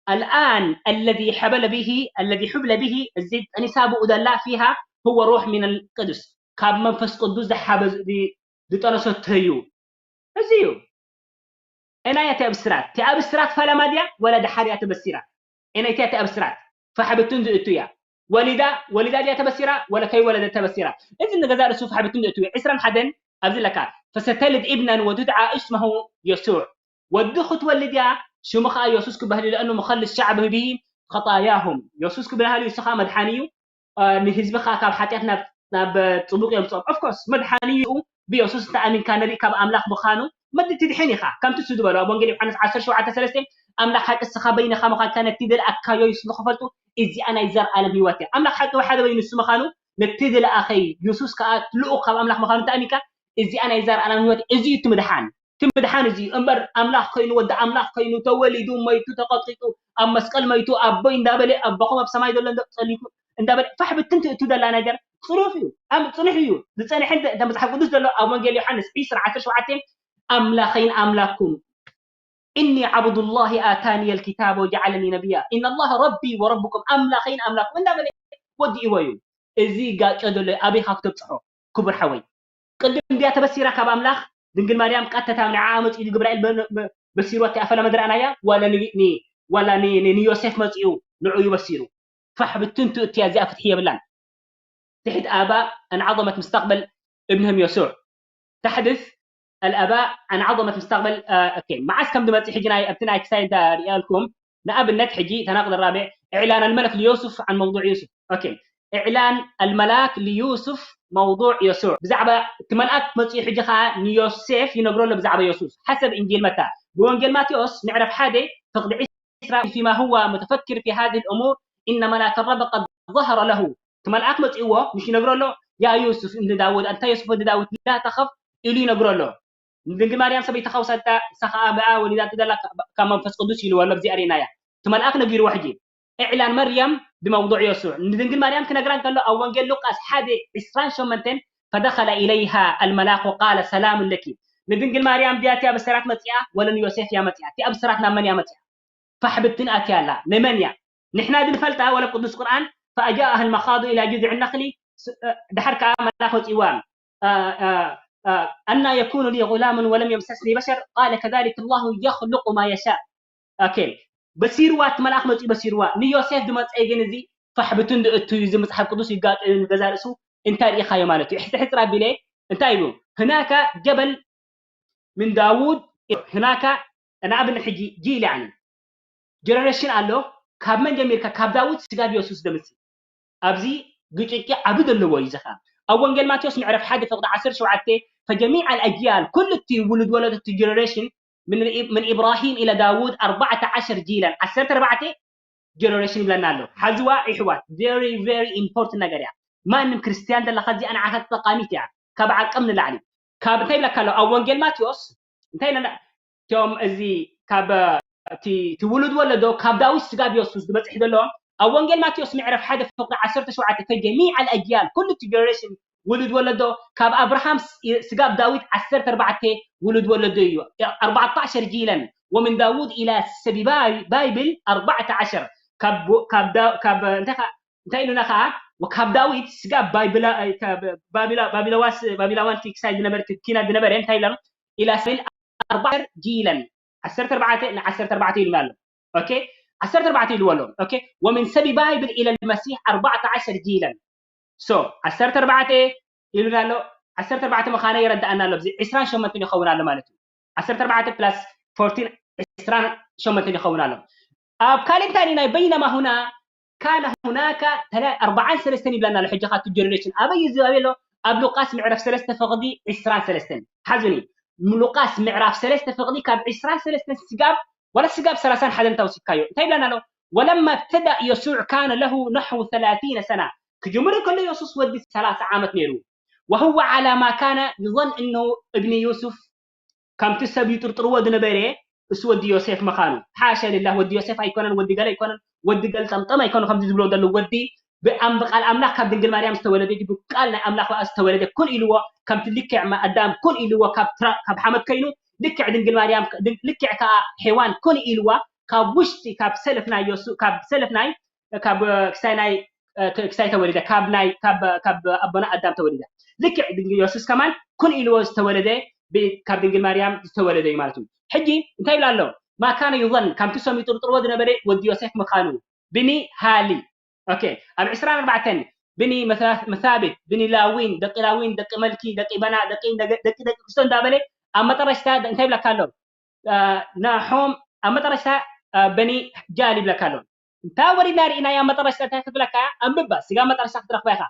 الآن الذي حبل به، الذي حبل به፣ እዚ ጠኒሳ ብኡ ዘላ فيها هو روح من القدس، ካብ መንፈስ ቅዱስ ዝሓበ-፣ ዝ-፣ ዝጠነሰቶ እዩ። እዚ እዩ። ኤናይ እቲኣ ብስራት፣ እቲኣ ብስራት ፈለማ ድያ ወላ ድሓር እያ ተበሲራ? ኤናይ እቲኣ፣ እቲኣ ብስራት ፋሕብትን ዝእቱ እያ። ወሊዳ፣ ወሊዳ ድያ ተበሲራ ወላ ከይወለደት ተበሲራ? እዚ ንገዛእ ርእሱ ፋሕብትን ዝእቱ እዩ። ዕስራን ሓደን ኣብዚ ኣለካ። فستلد ابنا وتدعى اسمه يسوع። ወዲ ክትወልድ እያ፣ ሽሙ ኸኣ የሱስ ክበሃል እዩ፣ لأنه مخلص شعبه به خطاياهم። የሱስ ክበሃል እዩ፣ ንሱ ኸኣ መድሓኒ እዩ፣ እ፣ ንህዝቢ ኸኣ ካብ ሓጢኣት ናብ፣ ናብ ጽቡቕ የምጽኦም። Of course፣ መድሓኒ እዩ። ብየሱስ እንተ ኣሚንካ ነቢይ ካብ ኣምላኽ ምዃኑ መዲ ትድሕን ኢኻ። ከምቲ እሱ ዝበሎ ኣብ ወንጌል ዮሃንስ ዓሰርተ ሸውዓተ ሰለስተ፣ ኣምላኽ ሓቂ ንስኻ በይንኻ ምዃንካ ነቲ ዝለኣካዮ ንሱ ንኽፈልጡ እዚኣ ናይ ዘልኣለም ህይወት እያ። ኣምላኽ ሓቂ ሓደ በይኑ ንሱ ምዃኑ ነቲ ዝለኣኸይ የሱስ ከኣ ልኡኽ ካብ ኣምላኽ ምዃኑ እንተ ኣሚንካ እዚኣ ናይ ዛር ኣላም ህይወት እዚ እዩ ትምድሓን ትምድሓን እዚ እዩ እምበር ኣምላኽ ኮይኑ ወዲ ኣምላኽ ኮይኑ ተወሊዱ መይቱ ተቐጥቂጡ ኣብ መስቀል መይቱ ኣቦይ እንዳበለ ኣቦኹም ኣብ ሰማይ ዘሎ ጸሊኩ እንዳበለ ፋሕ ብትን ትእቱ ደላ ነገር ጽሩፍ እዩ። ኣም ጽኑሕ እዩ። ዝጸንሐ እንተ መጽሓፍ ቅዱስ ዘሎ ኣብ ወንጌል ዮሃንስ ዕስራ ዓሰርተ ሸውዓተ ኣምላኸይን ኣምላኩም إني عبد الله آتاني الكتاب وجعلني نبيا إن الله ربي وربكم ኣምላኸይን ኣምላኩም እንዳበለ ወዲእዎ እዩ። እዚ ጋጮ ዘሎ ኣበይ ካብ ተብጽሖ ክቡር ሓወይ ቅድም እንድያ ተበሲራ ካብ ኣምላኽ ድንግል ማርያም ቀጥታ ንዓ መጽኡ ግብራኤል በሲሩ ኣቲ ኣፈላ መድረኣናያ ዋላ ንዮሴፍ መጽኡ ንዑ ይበሲሩ ፋሕ ብትንቱ እትያ እዚኣ ፍትሒ የብላን ትሕት ኣባ እንዓظመት ምስተቅበል እብንህም የሱዕ ተሕድስ ኣልኣባ ኣንዓظመት ምስተቅበል ኦኬ መዓስ ከም ዝመፅእ ሕጂ ናይ ኣብቲ ናይ ክሳይ እንተ ሪኣልኩም ንኣብነት ሕጂ ተናቅድ ራብዕ إعلان الملك ليوسف عن موضوع يوسف ኦኬ إعلان الملاك ليوسف موضوع يسوع ብዛዕባ እቲ መልኣክ መፅኡ ሕጂ ከዓ ንዮሴፍ ይነግሮ ኣሎ ብዛዕባ የሱስ ሓሰብ እንጂል መታ ብወንጌል ማቴዎስ ምዕራፍ ሓደ ፍቅዲ عشرة فيما هو متفكر في هذه الأمور إن ملاك الرب قد ظهر له እቲ መልኣክ መፅእዎ ምሽ ይነግሮ ኣሎ ያ ዩሱፍ እንዲ ዳውድ ኣንታ ዮሱፍ ወዲ ዳውድ ላ ተኸፍ ኢሉ ይነግሮ ኣሎ ንድንግል ማርያም ሰበይትኻ ውሰዳ ንሳ ከዓ ብኣ ወሊዳቶ ዘላ ካብ መንፈስ ቅዱስ ኢልዎ ኣሎ ኣብዚ ኣሪናያ እቲ መልኣክ ነጊርዎ ሕጂ إعلان مريم بموضوع يسوع ንድንግል ማርያም ክነግራ እንከሎ ኣብ ወንጌል ሉቃስ ሓደ ዕስራን ሸሞንተን فدخل إليها الملاك وقال سلام لك ንድንግል ማርያም ድያ እቲኣ ብሰራት መፅኣ ወለ ንዮሴፍ እያ መፅኣ እቲኣ ብሰራት ናብ መን እያ መፅኣ ፋሕ ብትን ኣትያ ኣላ ንመን እያ ንሕና ድንፈልጣ ወለ ቅዱስ ቁርኣን فأجاءها المخاض إلى جذع النخل ድሓር ከዓ መልኣክ ወፂዋ أنا يكون لي غلام ولم يمسسني بشر قال كذلك الله يخلق ما يشاء ኦኬ በሲርዋ እቲ መልኣክ መፂኡ በሲርዋ ንዮሴፍ ዝመፀ ግን እዚ ፋሕ ብትን ድእቱ እዩ እዚ መፅሓፍ ቅዱስ ይጋጠ እዩ ንገዛ ርእሱ እንታይ ርኢኻዮ ማለት እዩ ሕፅሕፅ ራቢለ እንታይ ይብሉ هناك جبل من داوود هناك ንኣብነት ሕጂ ጂል ያኒ ጀነሬሽን ኣሎ ካብ መን ጀሚርካ ካብ ዳዊት ስጋብ የሱስ ደምሲ ኣብዚ ግጭቂ ዓቢ ዘለዎ እዩ ዝኻ ኣብ ወንጌል ማቴዎስ ምዕረፍ ሓደ ፍቕዲ ዓሰርተ ሸውዓተ فجميع الأجيال ኩሉ እቲ ውሉድ ወለዶ እቲ ጀነሬሽን من إبراهيم إلى داوود أربعة عشر جيلا ዓሰርተ ኣርባዕተ ጀነሬሽን ይብለና ኣሎ ሓዝዋ ይሕዋት very very important ነገር እያ ማንም ክርስትያን ዘለካ እዚኣ ንዓካ ተጠቃሚት እያ ካብ ዓቅም ንላዕሊ ካብ እንታይ ይብለካ ኣሎ ኣብ ወንጌል ማቴዎስ እንታይ ኢለና እቶም እዚ ካብ እቲ ውሉድ ወለዶ ካብ ዳዊት ስጋብ የሱስ ዝበፅሕ ዘሎ ኣብ ወንጌል ማቴዎስ ምዕረፍ ሓደ ፍቅዲ ዓሰርተ ሸውዓተ ከጀሚዕ ኣልኣጅያል ኩሉ እቲ ጀነሬሽን ውሉድ ወለዶ ካብ ኣብርሃም ስጋብ ዳዊት ዓሰርተ ኣርባዕተ ውሉድ ወለዶ እዩ ኣርባዕተ ዓሸር ጂለን ومن داود إلى سبي بايبل أربعة عشر ካብ ካብ እንታይ ኢሉና ከዓ ካብ ዳዊት ስጋብ ባቢላዋስ ባቢላዋን ክሳይ ዝነበረ ኪናት ዝነበረ እንታይ ኢሎም ኢላ ስቢል ኣርባዕተ ጂለን ዓሰርተ ኣርባዕተ ን ዓሰርተ ኣርባዕተ ኢሉና ኣሎ ኦኬ ዓሰርተ ኣርባዕተ ኢልዎ ኣሎ ኦኬ ومن سبي بايبل إلى المسيح أربعة عشر جيلا so ዓሰርተ ኣርባዕተ ኢሉና ኣሎ ዓሰርተ ኣርባዕተ ምዃነ ይረዳእና ኣሎ እዚ ዕስራን ሸሞንተን ይኸውን ኣሎ ማለት እዩ ዓሰርተ ኣርባዕተ plus ፎርቲን ዕስራን ሸሞንተን ይኸውን ኣሎ ኣብ ካልእ እንታይ ናይ በይነማ ሁና ካነ ሁናካ ተላ ኣርባዓን ሰለስተን ይብለና ኣሎ ሕጂ ካቱ ጀነሬሽን ኣበይ እዩ ዝባቤ ኣሎ ኣብ ሉቃስ ምዕረፍ ሰለስተ ፍቕዲ ዕስራን ሰለስተን ሓዙኒ ሉቃስ ምዕራፍ ሰለስተ ፍቕዲ ካብ ዕስራን ሰለስተን ስጋብ ወላ ስጋብ ሰላሳን ሓደን እንታ ወሲድካዮ እንታይ ይብለና ኣሎ ولما ابتدأ يسوع كان له نحو ثلاثين سنة ክጅምር ከሎ የሱስ ወዲ ሰላሳ ዓመት ነይሩ وهو على ما كان يظن انه ابن يوسف ከምቲ ሰብ ይጥርጥርዎ ዝነበረ እሱ ወዲ ዮሴፍ ምዃኑ ሓሸ ልላህ ወዲ ዮሴፍ ኣይኮነን ወዲ ገለ ኣይኮነን ወዲ ገልጠምጠም ኣይኮነ ከምዚ ዝብሎ ዘለዉ ወዲ ብኣም ብቃል ኣምላኽ ካብ ድንግል ማርያም ዝተወለደ እዩ ብቃል ናይ ኣምላኽ በኣ ዝተወለደ ኩን ኢልዎ ከምቲ ልክዕ ኣዳም ኩን ኢልዎ ካብ ካብ ሓመድ ከይኑ ልክዕ ድንግል ማርያም ልክዕ ከዓ ሔዋን ኩን ኢልዋ ካብ ውሽጢ ካብ ሰልፍ ናይ ዮሱ ካብ ሰልፍ ናይ ካብ ክሳይ ናይ ክሳይ ተወሊደ ካብ ናይ ካብ ካብ ኣቦና ኣዳም ተወሊደ ልክዕ ድንግል የሱስ ከማን ኩን ኢልዎ ዝተወለደ ካብ ድንግል ማርያም ዝተወለደ እዩ ማለት እዩ ሕጂ እንታይ ይብላ ኣሎ ما كان يظن ከምቲ ሰም ይጥርጥርዎ ዝነበረ ወዲ ዮሴፍ ምዃኑ ብኒ ሃሊ ኦኬ ኣብ ዕስራን ኣርባዕተን ብኒ መሳብት ብኒ ላዊን ደቂ ላዊን ደቂ መልኪ ደቂ በና ደቂ ደቂ ደቂ ክስቶ እንዳበለ ኣብ መጠረሽታ እንታይ ይብለካ ኣሎ ናሖም ኣብ መጠረሽታ በኒ ጃል ይብለካ ኣሎ እንታ ወሪድና ርኢናያ መጠረሽታ እንታይ ክትብለካ ኣንብባ ስጋ መጠረሽታ ክትረኽባ ኢኻ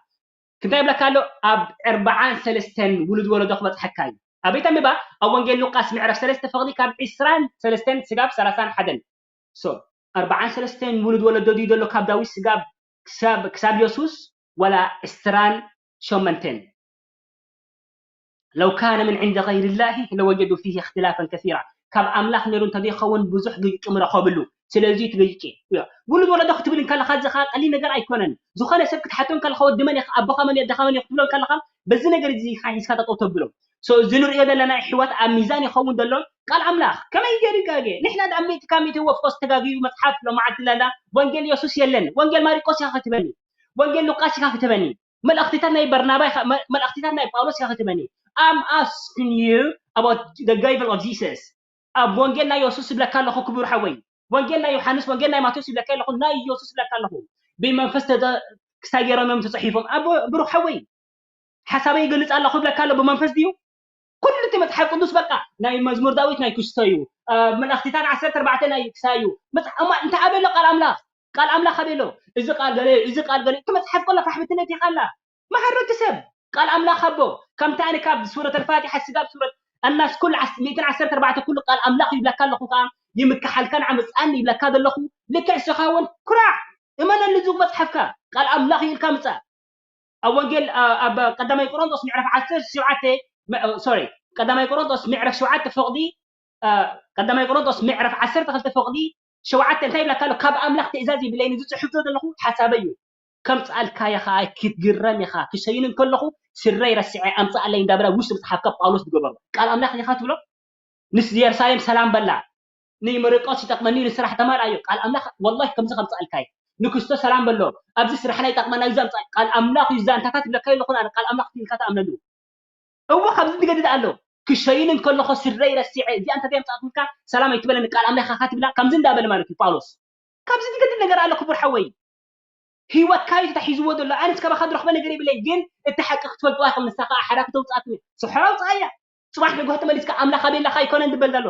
ክንታይ ይብለካ ኣሎ ኣብ ዕርባዓን ሰለስተን ውሉድ ወለዶ ክበፅሐካ እዩ ኣበይ ተንብባ ኣብ ወንጌል ሉቃስ ምዕራፍ ሰለስተ ፍቕዲ ካብ ዕስራን ሰለስተን ስጋብ ሰላሳን ሓደን so ኣርባዓን ሰለስተን ውሉድ ወለዶ ድዩ ዘሎ ካብ ዳዊት ስጋብ ክሳብ የሱስ ወላ ዕስራን ሸመንተን ለው ካነ ምን ዕንደ ገይሪ ላሂ ለወጀዱ ፊህ እክትላፈን ከሲራ፣ ካብ ኣምላኽ ነይሩ እንተዘይኸውን ብዙሕ ግጭ ምረኸብሉ። ስለዚ እቲ ግጭ ውሉድ ወለዶ ክትብል እንከለኻ እዚ ኸዓ ቀሊል ነገር ኣይኮነን። ዝኾነ ሰብ ክትሓቶ እንከለኻ ወዲ መን ኢኻ፣ ኣቦኻ መን እዩ፣ ኣደኻ መን እዩ ክትብሎ እንከለኻ በዚ ነገር እዚ ኢኻ ሒዝካ ጠጠው ተብሎ። So እዚ ንሪኦ ዘለና ኣሕዋት ኣብ ሚዛን ይኸውን ዘሎ ቃል ኣምላኽ። ከመይ ገይሩ ይጋገ? ንሕና ደኣ ሚእቲ ካብ ሚእቲ of course ተጋግዩ መጽሓፍ ሎማዓንቲ ለላ ወንጌል የሱስ የለን። ወንጌል ማሪቆስ ኢኻ ክትበኒ፣ ወንጌል ሉቃስ ኢኻ ክትበኒ፣ መልእኽትታት ናይ በርናባ ኢኻ፣ መ- መልእኽትታት ናይ ጳውሎስ ኢኻ ክትበኒ። I'm asking you about the gospel of Jesus። ኣብ ወንጌል ናይ የሱስ ይብለካ ኣለኹ ክቡር ሓወይ። ወንጌል ናይ ዮሃንስ፣ ወንጌል ናይ ማቴዎስ ይብለካ ኣለኹ፣ ናይ የሱስ ይብለካ ኣለኹ። ብመንፈስ ተተ- ክሳይ ገይሮም እዮም ተጻሒፎም። ኣብ ብሩኽ ሓወይ ሓሳበይ ይገልጽ ኣለኹ ይብለካ ኣሎ ብመንፈስ ድዩ? ኩሉ እቲ መጽሓፍ ቅዱስ በቃ ናይ መዝሙር ዳዊት ናይ ክስቶ እዩ። ኣብ መልእኽትታት ዓሰርተ ኣርባዕተ ናይ ክሳይ እዩ። መጽ- እማ እንታይ ኣበሎ ቃል ኣምላኽ? ቃል ኣምላኽ ኣበሎ? እዚ ቃል ገለ እዩ፣ እዚ ቃል ገለ እዩ። እቲ መጽሓፍ ከሎ ፋሕ ብትነት ኢኻ ኣላ። መሃረቲ ሰብ ቃል ኣምላኽ ኣቦ ከምታ ኣነ ካብ ሱረት ኣልፋቲሓ ስጋብ ሱረት ኣናስ ኩሉ ዓስ- ሚእትን ዓሰርተ ኣርባዕተ ኩሉ ቃል ኣምላኽ ይብለካ ኣለኹ ከኣ ይምክሓልካን ዓመጻን ይብለካ ዘለኹ። ልክዕ ስኻ እውን ኩራዕ እመነሉ እዚ መጽሓፍካ ቃል ኣምላኽ እዩ ኢልካ ምጻእ። ኣብ ወንጌል ኣ- ኣብ ቀዳማይ ቆሮንቶስ ምዕራፍ ዓሰርተ ሸውዓተ መ- ሶሪ ቀዳማይ ቆሮንቶስ ምዕራፍ ሸውዓተ ፈቕዲ ኣ፣ ቀዳማይ ቆሮንቶስ ምዕራፍ ዓሰርተ ክልተ ፈቕዲ ሸውዓተ እንታይ ይብለካ ኣሎ? ካብ ኣምላኽ ትእዛዝ የብለይን፣ እዚ ጽሑፍ ዘለኹ ሓሳበይ እዩ። ከምጽኣልካዮ ኸኣ ክትግረም ኢኻ። ክሸይን እንከለኹ ስረይ ረሲዐ ኣምጽኣለይ እንዳበለ ኣብ ውሽጢ መጽሓፍካ ጳውሎስ ዝገበሮ ቃል ኣምላኽ ኢኻ ትብሎ። ንስ ኢየሩሳሌም ሰላም በላ። ንመርቆስ ይጠቅመኒ ንስራሕ ተማልኣዮ ቃል ኣምላኽ ወላሂ ከምዚ ከምጽኣልካዮ ንክስቶ ሰላም በሎ። ኣብዚ ስራሕና ይጠቅመና እዩ ዘምጻ ቃል ኣምላኽ እዩ ዛንታታት ይብለካ ኣለኹ ኣነ ቃል ኣምላኽ ኢልካ ተኣምነሉ። እወ ካብዚ ዝገድድ ኣሎ ክሸይን እንከለኹ ስረይ ረሲዐ እዚኣ እንተ ዘምጻእኩልካ ሰላም ኣይትበለኒ ቃል ኣምላኽ ኢኻ ትብላ ከምዚ እንዳበለ ማለት እዩ ጳውሎስ። ካብዚ ዝገድድ ነገር ኣሎ ክቡር ሓወይ። ህይወትካ እዩ ተታሒዝዎ ዘሎ። ኣነስ ካባኻ ዝረኽቦ ነገር የብለይ፣ ግን እቲ ሓቂ ክትፈልጥዋ ኢኹም። ንሳ ኸዓ ሓራ ክተውፅኣትኒ ስሑራ ኣውፅኣያ። ፅባሕ ንግሆ ተመሊስካ ኣምላኽ ኣበይ ኣለኻ ኣይኮነን ዝበል ዘሎ።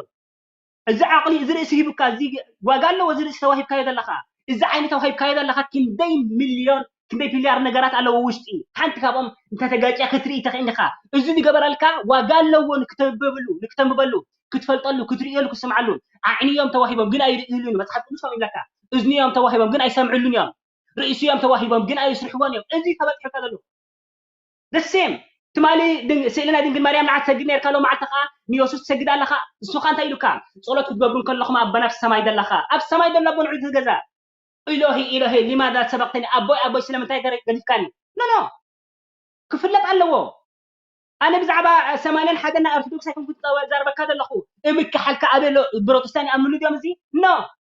እዚ ዓቕሊ፣ እዚ ርእሲ ሂቡካ፣ እዚ ዋጋ ኣለዎ፣ እዚ ርእሲ ተዋሂብካዮ ዘለኻ፣ እዚ ዓይኒ ተዋሂብካዮ ዘለኻ፣ ክንደይ ሚልዮን፣ ክንደይ ቢልያር ነገራት ኣለዎ ውሽጢ። ሓንቲ ካብኦም እንተተጋጭያ ክትርኢ ተኽእል ኢኻ። እዚ ዝገበረልካ ዋጋ ኣለዎ ንክተንብበሉ፣ ንክተንብበሉ፣ ክትፈልጠሉ፣ ክትርእየሉ፣ ክትስምዓሉ። ኣዕኒ እዮም ተዋሂቦም ግን ኣይርእዩሉን፣ መጽሓፍ ቅዱስ ከምኡ ይብለካ። እዝኒ እዮም ተዋሂቦም ግን ኣይሰምዕሉን እዮም። ርእሲ እዮም ተዋሂቦም ግን ኣይስርሕዎን እዮም። እዚ ተበጽሑ ከለሉ። The same። ትማሊ ድን- ስእሊ ናይ ድንግል ማርያም ንዓ ትሰግድ ነርካ፣ ሎም መዓልቲ ኸዓ ንየሱስ ትሰግድ ኣለኻ። ንስኻ እንታይ ኢሉካ? ጸሎት ክትገብሩ እንከለኹም ኣቦና ኣብ ሰማይ ዘለኻ፣ ኣብ ሰማይ ዘሎ ኣቦ ንዑ ትገዛ። ኢሎሂ ኢሎሂ ሊማዛ ሰበቅተኒ፣ ኣቦይ ኣቦይ ስለምንታይ ገረ- ገዲፍካኒ? ኖ ኖ። ክፍለጥ ኣለዎ። ኣነ ብዛዕባ ሰማንያን ሓደን ናይ ኦርቶዶክስ ኣይኮንኩን ዝዛረበካ ዘለኹ። እምክሓልካ ኣበሎ ፕሮቴስታን ይኣምንሉ ድዮም እዚ? ኖ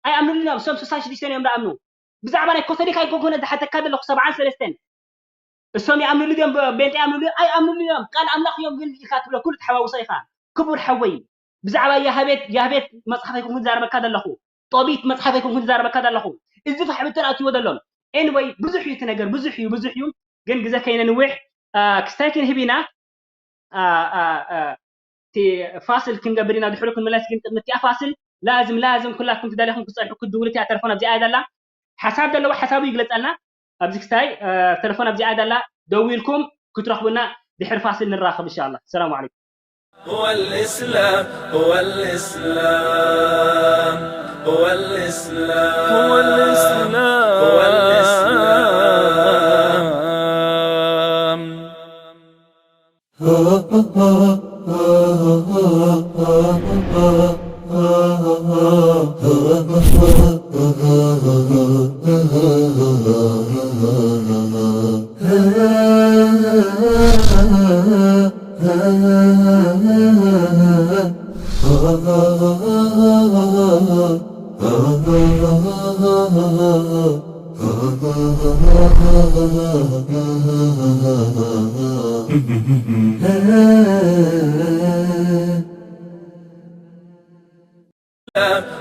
ኣይኣምንሉ እዮም። እሶም ስሳን ሽዱሽተን እዮም ዝኣምኑ። ብዛዕባ ናይ ኮቶሊክ ኣይኮንኩን ዝሓተካ ዘለኹ ሰብዓን ሰለስተን። እሶም ይኣምንሉ ድዮም? ቤንጤ ይኣምንሉ ኣይኣምንሉ እዮም። ቃል ኣምላኽ እዮም ግን ኢልካ ትብሎ ኩሉ ተሓዋውሶ ኢኻ። ክቡር ሓወይ ብዛዕባ ያህቤት ያህቤት መጽሓፍ ኣይኮንኩን ዝዛረበካ ዘለኹ። ጦቢት መጽሓፍ ኣይኮንኩን ዝዛረበካ ዘለኹ። እዚ ፋሕ ብትን ኣትዎ ዘሎ። Anyway ብዙሕ እዩ እቲ ነገር ብዙሕ እዩ ብዙሕ እዩ። ግን ግዜ ከይነንውሕ ክስታይ ክንህብ ኢና። እቲ ፋስል ክንገብር ኢና ድሕሪ ክንምለስ ግን ቅድሚ እቲኣ ፋስል ላዝም ላዝም ኩላትኩም ትደለኹም ክፀንሑ ክትድውሉ እቲኣ ተለፎን ኣብዚኣ እያ ዘላ። ሓሳብ ዘለዎ ሓሳቡ ይግለፀልና። ኣብዚ ክስታይ ተለፎን ኣብዚኣ እያ ዘላ። ደዊልኩም ክትረኽቡና ድሕሪ ፋስል ንራኸብ እንሻላ። ሰላም ዓለይኩም። هو الإسلام، هو الإسلام، هو الإسلام، هو الإسلام.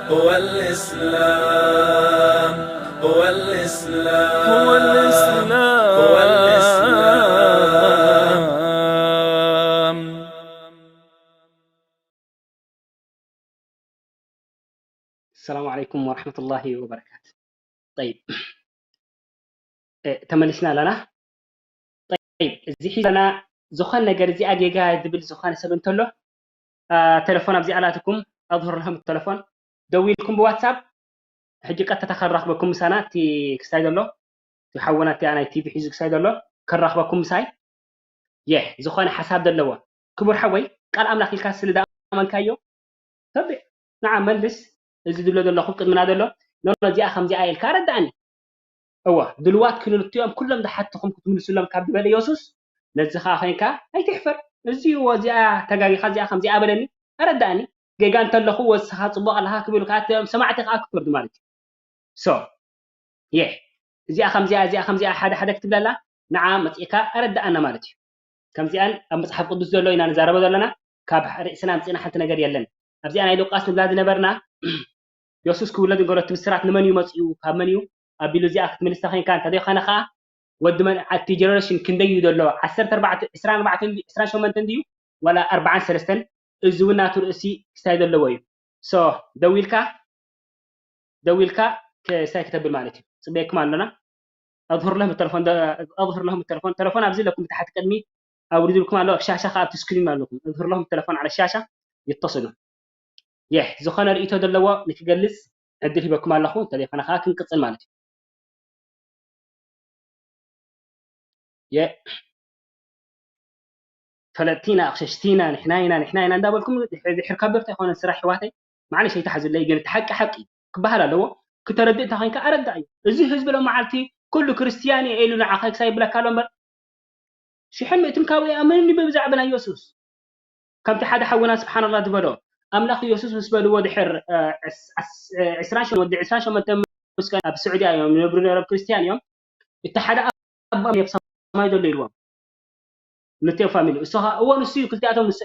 هو الإسلام، هو الإسلام، هو الإسلام، هو الإسلام. السلام عليكم ورحمة الله وبركاته. طيب. እ፣ ተመሊስና ኣለና። ጠይብ፣ እዚ ሒዘና ዝኾነ ነገር እዚኣ ጌጋ ዝብል ዝኾነ ሰብ እንተሎ፣ አ፣ ተለፎን ኣብዚኣ ኣላትኩም፣ ኣظهر لهم التلفون፣ ደዊልኩም ብዋትሳፕ፣ ሕጂ ቀጥታ ከራኽበኩም ምሳና፣ እቲ ክስታይ ዘሎ፣ እቲ ሓውና እቲ ናይ ቲቪ ሒዙ ክስታይ ዘሎ፣ ከራኽበኩም ምሳይ። የ፣ ዝኾነ ሓሳብ ዘለዎ። ክቡር ሓወይ፣ ቃል ኣምላኽ ኢልካ ስለ ዝኣመንካዮ፣ ተብዕ፣ ንዓ መልስ፣ እዚ ዝብሎ ዘለኹ ቅድምና ዘሎ፣ ኖ፣ ኖ፣ እዚኣ ከምዚኣ ኢልካ ኣረድኣኒ። እወ፣ ድልዋት ክልቲኦም ኩሎም ዝሓትኹም ክትምልሱሎም ካብ ዝበለ የሱስ፣ ነዚ ኸኣ ኾይንካ ኣይትሕፈር። እዚ እወ፣ እዚኣ ተጋጊኻ፣ እዚኣ ከምዚኣ በለኒ፣ ኣረድኣኒ። ጌጋ እንተለኹ፣ ወስኻ ጽቡቕ ኣለኻ ክብል ከኣ፣ እቶም ሰማዕቲ ከኣ ክፈርዱ ማለት እዩ። So፣ የ፣ እዚኣ ከምዚኣ፣ እዚኣ ከምዚኣ፣ ሓደ ሓደ ክትብለላ፣ ንዓ መጺእካ ኣረድኣና ማለት እዩ። ከምዚኣን ኣብ መጽሓፍ ቅዱስ ዘሎ ኢና ንዛረቦ ዘለና፣ ካብ ርእስና ኣምጺእና ሓንቲ ነገር የለን። ኣብዚኣ ናይ ሉቃስ ንብላ ዝነበርና፣ የሱስ ክውለድ እንከሎ እቲ ብስራት ንመን እዩ መጺኡ፣ ካብ መን እዩ ኣቢሉ፣ እዚኣ ክትምልስ ተኾይንካ፣ እንተ ዘይኮነ ከኣ፣ ወዲ መን፣ እቲ ጀነሬሽን ክንደይ እዩ ዘሎ? ዓሰርተ ኣርባዕተ፣ ዕስራን ኣርባዕተን ድዩ፣ ዕስራን ሸሞንተን ድዩ? ዋላ ኣርባዓን ሰለስተን? እዚ እውን ናቱ ርእሲ ክስታይ ዘለዎ እዩ። So፣ ደዊልካ፣ ደዊልካ ክስታይ ክተብል ማለት እዩ። ጽበየኩም ኣለና። أظهر لهم التلفون ده، أظهر لهم التلفون، ተለፎን ኣብዚ ኣለኩም ብታሕቲ ቅድሚ ኣውሪድልኩም ኣሎ፣ ኣብ ሻሻ ከኣ ኣብቲ ስክሪን ኣለኩም። أظهر لهم التلفون على الشاشة يتصلون። የሕ፣ ዝኾነ ርእይቶ ዘለዎ ንክገልጽ ዕድል ሂበኩም ኣለኹ። እንተዘይኮነ ከኣ ክንቅጽል ማለት እዩ። የ፣ ፈለጥቲና፣ ኣቕሸሽቲና፣ ንሕና ኢና፣ ንሕና ኢና እንዳበልኩም ድሕሪ፣ ድሕሪ ከበርቲ ኣይኮነን ስራሕ ኣሕዋተይ። ማዕለሽ ኣይትሓዙለይ፣ ግን እቲ ሓቂ ሓቂ እዩ። ክበሃል ኣለዎ። ክተረድእ እንተ ኾይንካ ኣረዳእ እዩ። እዚ ህዝቢ ሎም መዓልቲ ኩሉ ክርስትያን እየ ኢሉ ንዓኻ ክሳይ ይብለካ ኣሎ እምበር፣ ሽሕን ምእትን ካብኡ ይኣምንኒ ብብዛዕባ ናይ የሱስ። ከምቲ ሓደ ሓውና ስብሓንላህ ዝበሎ፣ ኣምላኽ የሱስ ምስ በልዎ ድሕር፣ እ፣ ዕስ-፣ ዓስ-፣ እ፣ ዕስራን ሸሞንተ፣ ወዲ ዕስራን ሸሞንተ ምስ ከ-፣ ኣብ ስዑድያ እዮም ዝነብሩ ነይሮም፣ ክርስትያን እዮም። እቲ ሓደ ኣቦ ኣብ ሰማይ ዘሎ ኢልዎም። ነቲ ፋሚሊ። እሱ ኸ-፣ እዎ ንሱ እዩ፣ ክልቲኣቶም ንሱ፣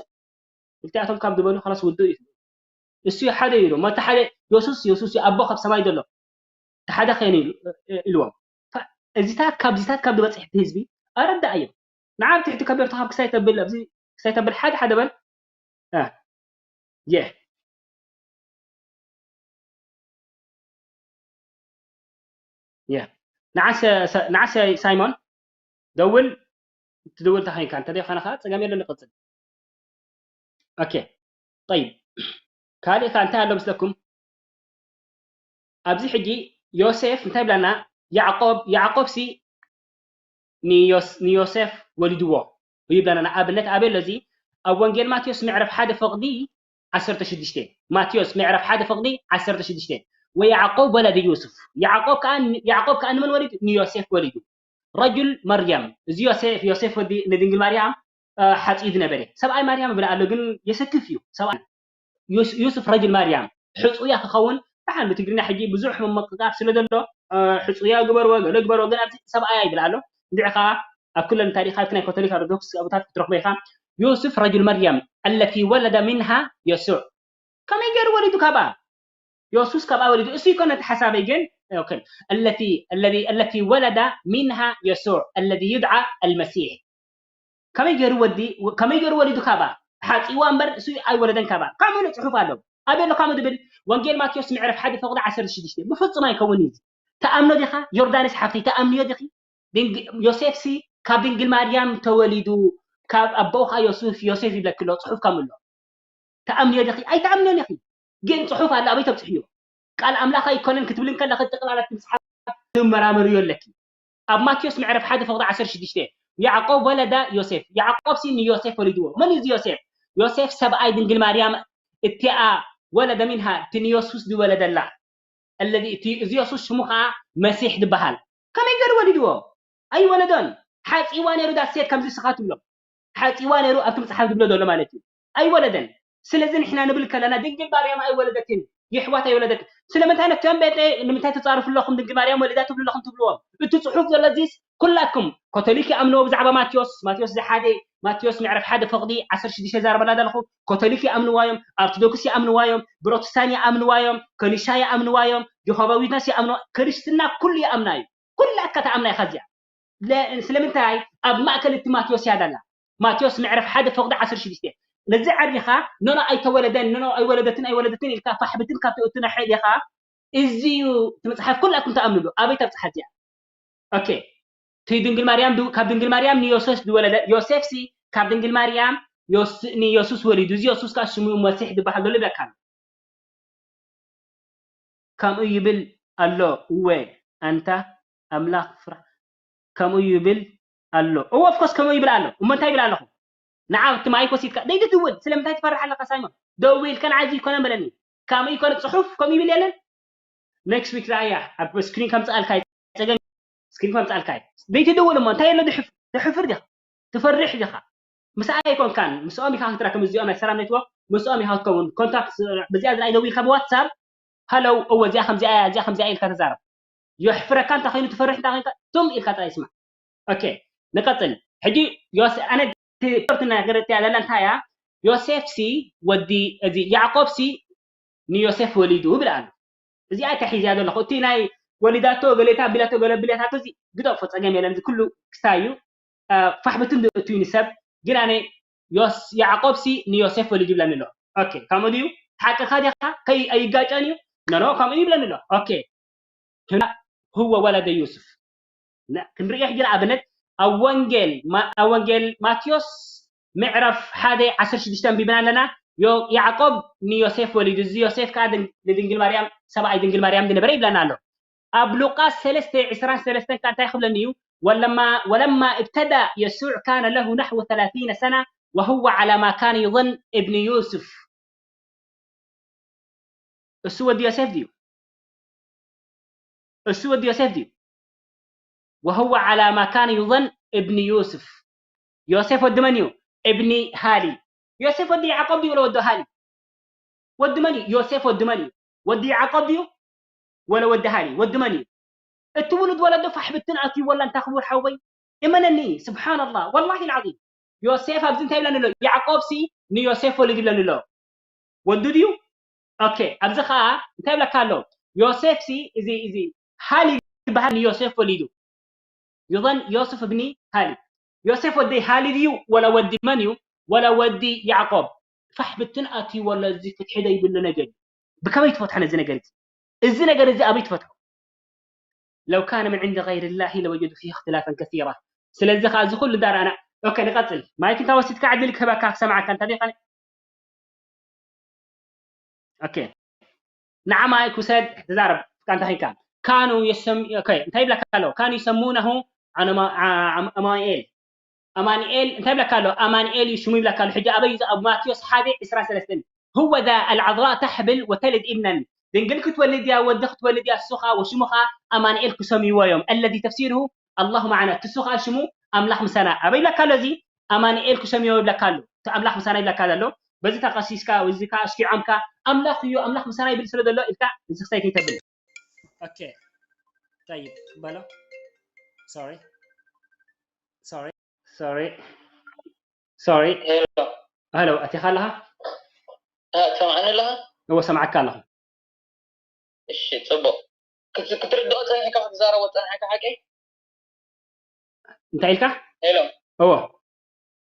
ክልቲኣቶም ካብ ዝበሉ ኸላስ ውዱእ እዩ። እሱ እዩ ሓደ ኢሉ። መታ ሓደ የሱስ፣ የሱስ እዩ ኣቦ ካብ ሰማይ ዘሎ። እቲ ሓደ ኸይኑ ኢሉ፣ እ-፣ ኢልዎም። ፈ-፣ እዚታት ካብዚታት ካብ ዝበጽሕ እቲ ህዝቢ ኣረዳእ እዮም። ንዓ ኣብ ትሕቲ ከበርትኻ ክሳይ ተብል፣ ኣብዚ ክሳይ ተብል ሓደ ሓደ በል። እ፣ የ። የ። ንዓሰ፣ ሰ-፣ ንዓሰ ሳይሞን፣ ደውል፣ ትድውል ተኸይንካ፣ እንተ ዘይኮነ ኸዓ ጸገም የለን፣ ንቐጽል። ኦኬ። ጠይብ። ካልእ ከ እንታይ ኣሎ ምስለኩም? ኣብዚ ሕጂ ዮሴፍ እንታይ ይብለና? ያዕቆብ፣ ያዕቆብሲ ንዮስ-፣ ንዮሴፍ ወሊድዎ ይብለና። ንኣብነት ኣበይ ኣሎ እዚ? ኣብ ወንጌል ማቴዎስ ምዕራፍ ሓደ ፍቕዲ ዓሰርተ ሽዱሽተ። ማቴዎስ ምዕራፍ ሓደ ፍቕዲ ዓሰርተ ሽዱሽተ። "ወያዕቆብ ወለደ ዮሴፍ." ያዕቆብ ከኣ ን-፣ ያዕቆብ ከኣ ንመን ወሊዱ? ንዮሴፍ ወሊዱ። ረጁል መርያም። እዚ ዮሴፍ፣ ዮሴፍ ወዲ ንድንግል ማርያም፣ እ፣ ሓጽዩ ዝነበረ። ሰብኣይ ማርያም ይብል ኣሎ፣ ግን የሰክፍ እዩ። ሰብኣይ ዩስ-፣ ዩሱፍ ረጅል ማርያም ሕጹያ ክኸውን ደሓን ብትግርኛ ሕጂ ብዙሕ ምምቕቓር ስለ ዘሎ፣ እ፣ ሕጹያ ግበርዎ፣ ገለ ግበርዎ፣ ግን ኣብዚ ሰብኣያ ይብል ኣሎ። እንድዒ ኸኣ ኣብ ኩለን ታሪኻት ናይ ካቶሊክ ኣርቶዶክስ ኣቦታት ክትረኽቦ ኢኻ። ዩሱፍ ረጅል መርያም ኣለቲ ወለደ ሚንሃ የሱዕ። ከመይ ገይሩ ወሊዱ ካብኣ? የሱስ ካብኣ ወሊዱ። እሱ ይኮነ እቲ ሓሳበይ ግን፣ ኦኬ፣ ኣለቲ፣ ኣለቲ፣ ኣለቲ ወለደ ሚንሃ የሱዕ ኣለዚ ዩድዓ ኣልመሲሕ። ከመይ ገይሩ ወዲ፣ ከመይ ገይሩ ወሊዱ ካባ? ሓጺዋ እምበር እሱ ኣይወለደን ካባ። ከምኡ ኢሉ ጽሑፍ ኣሎ። ኣበይ ኣሎ ከምኡ ዝብል? ወንጌል ማቴዎስ ምዕራፍ ሓደ ፍቕዲ ዓሰርተ ሽዱሽተ። ብፍጹም ኣይከውን እዩ። ተኣምኖ ዲኻ? ዮርዳኖስ ሓፍተይ፣ ተኣምንዮ ዲኺ? ድንግ-፣ ዮሴፍሲ ካብ ድንግል ማርያም ተወሊዱ፣ ካብ ኣቦኡ ኸኣ ዮሱፍ፣ ዮሴፍ ይብለኪ ኣሎ፣ ጽሑፍ ከምኡ ኣሎ። ተኣምንዮ ዲኺ? ኣይተኣምንዮን ኢኺ። ግን ጽሑፍ ኣሎ፣ ኣበይ ተብጽሕዮ? ቃል ኣምላኽ ኣይኮነን ክትብል እንከለኺ፣ ጠቕላላ እቲ መጽሓፍ ትመራመርዮ ኣለኪ። ኣብ ማቴዎስ ምዕራፍ ሓደ ፍቕዲ ዓሰርተ ሽዱሽተ፣ ያዕቆብ ወለደ ዮሴፍ፣ ያዕቆብሲ ንዮሴፍ ወሊድዎ። መን እዩ እዚ ዮሴፍ? ዮሴፍ ሰብኣይ ድንግል ማርያም፣ እቲኣ ወለደ ሚንሃ፣ እቲ ንየሱስ ዝወለደላ። ኣለዚ፣ እቲ፣ እዚ የሱስ ሽሙ ኸዓ መሲሕ ዝበሃል። ከመይ ገይሩ ወሊድዎ? ኣይወለዶን። ሓጺዋ ነይሩ ዳሴት ከምዚ ስኻ ትብሎ። ሓጺዋ ነይሩ ኣብቲ መጽሓፍ ዝብሎ ዘሎ ማለት እዩ። ኣይወለደን። ስለዚ ንሕና ንብል ከለና ድንግል ማርያም ኣይወለደትን፣ የሕዋት ኣይወለደትን። ስለምንታይ ነቶም ቤተ ንምንታይ ትጻረፉ ኣለኹም ድንግል ማርያም ወሊዳ ትብሉ ኣለኹም ትብልዎም? እቲ ጽሑፍ ዘሎ እዚስ ኩላትኩም ካቶሊክ ይኣምንዎ ብዛዕባ ማቴዎስ፣ ማቴዎስ ዝሓደ፣ ማቴዎስ ምዕራፍ ሓደ ፍቕዲ ዓሰርተ ሽዱሽተ ይዛረበላ ዘለኹ። ካቶሊክ ይኣምንዋ እዮም፣ ኣርቶዶክስ ይኣምንዋ እዮም፣ ፕሮቴስታን ይኣምንዋ እዮም፣ ከኒሻ ይኣምንዋ እዮም፣ ጆሆባ ዊትነስ ይኣምንዋ፣ ክርስትና ኩሉ ይኣምና እዩ። ኩላትካ ትኣምና ኢኻ እዚኣ። ለ-፣ ስለምንታይ ኣብ ማእከል እቲ ማቴዎስ እያ ዘላ? ማቴዎስ ምዕራፍ ሓደ ፍቕዲ ዓሰርተ ሽዱሽተ። ነዚ ዓዲኻ ኖኖ ኣይተወለደን፣ ኖኖ ኣይወለደትን፣ ኣይወለደትን ኢልካ ፋሕ ብትን ካብ ትእቱ ነሐ ኢኻ። እዚ እዩ እቲ መጽሓፍ ኩላትኩም ትኣምንሉ። ኣበይ ተብጽሓ እዚኣ? ኦኬ። እቲ ድንግል ማርያም ድ-፣ ካብ ድንግል ማርያም ንዮሴፍ ዝወለደ፣ ዮሴፍሲ ካብ ድንግል ማርያም ዮስ-፣ ንየሱስ ወሊዱ። እዚ የሱስ ከኣ ሽሙ መሲሕ ዝበሃል ዘሎ ይብለካ ኣሎ። ከምኡ ይብል ኣሎ። እወ፣ ኣንታ ኣምላኽ ፍራሕ። ከምኡ ይብል ኣሎ። እወ፣ of course፣ ከምኡ ይብል ኣሎ። እሞ እንታይ ይብል ኣለኹ? ንዓ እቲ ማይክ ወሲድካ ደይ ትድውል፣ ስለምንታይ ትፈርሕ ኣለካ ሳይሞን? ደውል፣ ከን ዓዚ ይኮነ በለኒ። ካም ይኮነ ጽሑፍ ከም ይብል የለን። Next week ራያ ኣብ ስክሪን ከም ጻልካ ጸገም፣ ስክሪን ከም ጻልካ ደይ ትድውል እሞ እንታይ የለ ድሕፍ ትሕፍር ዲኻ ትፈርሕ ዲኻ? ምስኣ ኣይኮንካን፣ ምስኦም ኢኻ ክትራከብ፣ እዚኦም ናይ ሰላም ኔትወርክ ምስኦም ኢኻ ክትከውን። ኮንታክት በዚኣ ዝረኣይ ደው ኢልካ ብዋትሳፕ ሃለው፣ እወ እዚኣ ከምዚኣ እያ፣ እዚኣ ከምዚኣ ኢልካ ተዛረብ። የሕፍረካ እንተ ኮይኑ ትፈርሕ እንተ ኮይንካ ትም ኢልካ ጥራይ ስማዕ። ኦኬ፣ ንቀጽል። ሕጂ ዮስ ኣነ ሪፖርት ነገር እቲያ ዘላ እንታይ እያ? ዮሴፍ ሲ ወዲ እዚ ያዕቆብ ሲ ንዮሴፍ ወሊዱ ብላ ኣሎ። እዚኣ እታ ሒዝያ ዘለኹ እቲ ናይ ወሊዳቶ ገሌታ ቢላቶ ገለ ቢላታቶ እዚ ግደፎ፣ ጸገም የለን። እዚ ኩሉ ክስታይ እዩ። ፋሕብትን እትዩ ንሰብ ግን ኣነ ዮስ ያዕቆብ ሲ ንዮሴፍ ወሊዱ ይብለኒ ኣሎ። ኦኬ፣ ከምኡ ድዩ? ሓቅኻ ዲኻ? ከይ ኣይጋጨን እዩ። ኖ ኖ፣ ከምኡ ይብለኒ ኣሎ። ኦኬ፣ ህና ህወ ወለደ ዩሱፍ። ነ- ክንሪኦ ሕጂ ንኣብነት ኣብ ወንጌል ማ- ኣብ ወንጌል ማቴዎስ ምዕራፍ ሓደ ዓሰርተ ሽዱሽተ ኣንቢብና ኣለና። ዮ- ያዕቆብ ንዮሴፍ ወሊዱ፣ እዚ ዮሴፍ ከዓ ድን- ንድንግል ማርያም ሰብኣይ ድንግል ማርያም ዝነበረ ይብለና ኣሎ። ኣብ ሉቃስ ሰለስተ ዕስራን ሰለስተን ከዓ እንታይ ክብለኒ እዩ? ولما ولما ابتدى يسوع كان له نحو ثلاثين سنة وهو على ما كان يظن ابن يوسف. እሱ ወዲ ዮሴፍ ድዩ? እሱ ወዲ ዮሴፍ ድዩ? وهو على ما كان يظن ابن يوسف. ዮሴፍ ወዲ መን እዩ? እብኒ ሃሊ። ዮሴፍ ወዲ ያዕቆብ ድዩ ወላ ወዲ ሃሊ? ወዲ መን እዩ? ዮሴፍ ወዲ መን እዩ? ወዲ ያዕቆብ ድዩ ወላ ወዲ ሃሊ? ወዲ መን እዩ? እቲ ውሉድ ወለዶ ፋሕብትን ኣትዩ ወላ እንታ ክቡር ሓወይ እመነኒ። ስብሓንላህ ወላሂ ልዓዚም። ዮሴፍ ኣብዚ እንታይ ይብለኒ ኣሎ? ያዕቆብ ሲ ንዮሴፍ ወሊድ ይብለኒ ኣሎ። ወዱ ድዩ? ኦኬ፣ ኣብዚ ኸዓ እንታይ ይብለካ ኣሎ? ዮሴፍ ሲ እዚ እዚ ሃሊ ዝበሃል ንዮሴፍ ወሊዱ። يظن يوسف ابن هالي. ዮሴፍ ወደይ ሃሊ ድዩ ወላ ወዲ መን እዩ? ወላ ወዲ ያዕቆብ? ፋሕ ብትን ኣትዩ ወላ እዚ ፍትሒ ዘይብሉ ነገር እዩ። ብከመይ ትፈትሖ ነዚ ነገር እዚ? እዚ ነገር እዚ ኣበይ ትፈትሖ? لو كان من عند غير الله لوجدوا فيه اختلافا كثيرا. ስለዚ ከዓ እዚ ኩሉ ዳርኣና ኦኬ ንቀፅል። ማይክ እንታ ወሲድካ ዕድል ክህበካ ክሰምዓካ እንታ ዲኻ ኦኬ ንዓማይ ክውሰድ ተዛረብ ቃንታ ኺንካ ካኑ የሰም ኦኬ እንታይ ይብለካ ኣሎ ካኑ يسمونه عنما- ع- عم- عمانوئيل ኣማኑኤል እንታይ ይብለካ ኣሎ ኣማኑኤል እዩ ሽሙ ይብለካ ኣሎ ሕጂ ኣበይ እዩ ኣብ ማቴዎስ ሓደ ዕስራን ሰለስተን هو ذا العذراء تحبل وتلد ابنا ድንግል ክትወልድ እያ ወዲ ክትወልድ እያ እሱ ኸዓ ወሽሙ ኸዓ ኣማኑኤል ክሰምይዎ እዮም الذي تفسيره الله معنا እሱ ኸዓ ሽሙ ኣምላኽ ምሳና ኣበይ ይብለካ ኣሎ እዚ ኣማኑኤል ክሰምይዎ ይብለካ ኣሎ እቲ ኣምላኽ ምሳና ይብለካ ዘሎ በዚ ተቐሲስካ እዚ ከዓ ኣሽኪዖምካ ኣምላኽ እዩ ኣምላኽ ምሳና ይብል ስለ ዘሎ ኢልካ እዚ ክሳይ ከይተብል ኦኬ طيب ትበሎ sorry sorry sorry sorry ሄሎ ሄሎ ኣቲኻ ኣለኻ ትሰምዓኒ ኣለኻ እወ ሰምዓካ ኣለኹ እሺ ፅቡቅ ክትርድኦ ፀኒሕካ ክትዛረቦ ፀኒሕካ ሓቂ እንታይ ኢልካ ሄሎ እዎ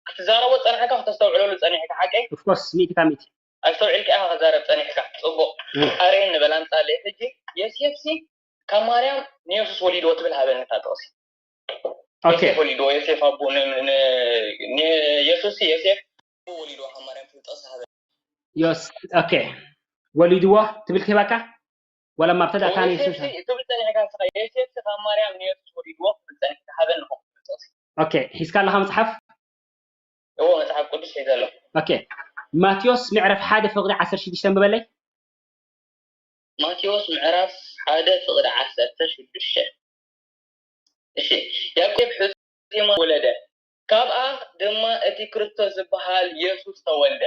ክትዛረቦ ፀኒሕካ ከተስተውዕለሉ ፀኒሕካ ሓቂ of course ሚእቲ ካብ ሚእቲ ኣስተውዒልካ ኢኻ ክዛረብ ፀኒሕካ ፅቡቅ ኣሬን ንበል ኣምፃለይ ሕጂ የሴፍሲ ካብ ማርያም ንየሱስ ወሊድዎ ትብል ሃበኒ እታ ጥቕሲ okay ዮሴፍ ወሊድዎ ዮሴፍ ኣቦ የሱስ ዮሴፍ ወሊድዎ ካብ ማርያም ትብል ጥቕሲ ሃበኒ ዮስ okay ወሊድዎ ትብል ክህባካ ولما ابتدى كان يسوع ትብል ፀኒሕካ ንስኻ ዮሴፍ ካብ ማርያም ንየሱስ ወሊድዎ ክብል ፀኒሕካ ሃበኒ ኹም ትብል ጥቕሲ okay ሒዝካ ኣለኻ መፅሓፍ እዎ መፅሓፍ ቅዱስ ሒዘ ኣሎ okay ማቴዎስ ምዕራፍ ሓደ ፍቕዲ ዓሰርተ ሽዱሽተ ኣንብበለይ ማቴዎስ ምዕራፍ ሓደ ፍቕዲ ዓሰርተ ሽዱሽተ እሺ ያዕቆብ ሕፂማ ወለደ ካብኣ ድማ እቲ ክርስቶስ ዝበሃል የሱስ ተወልደ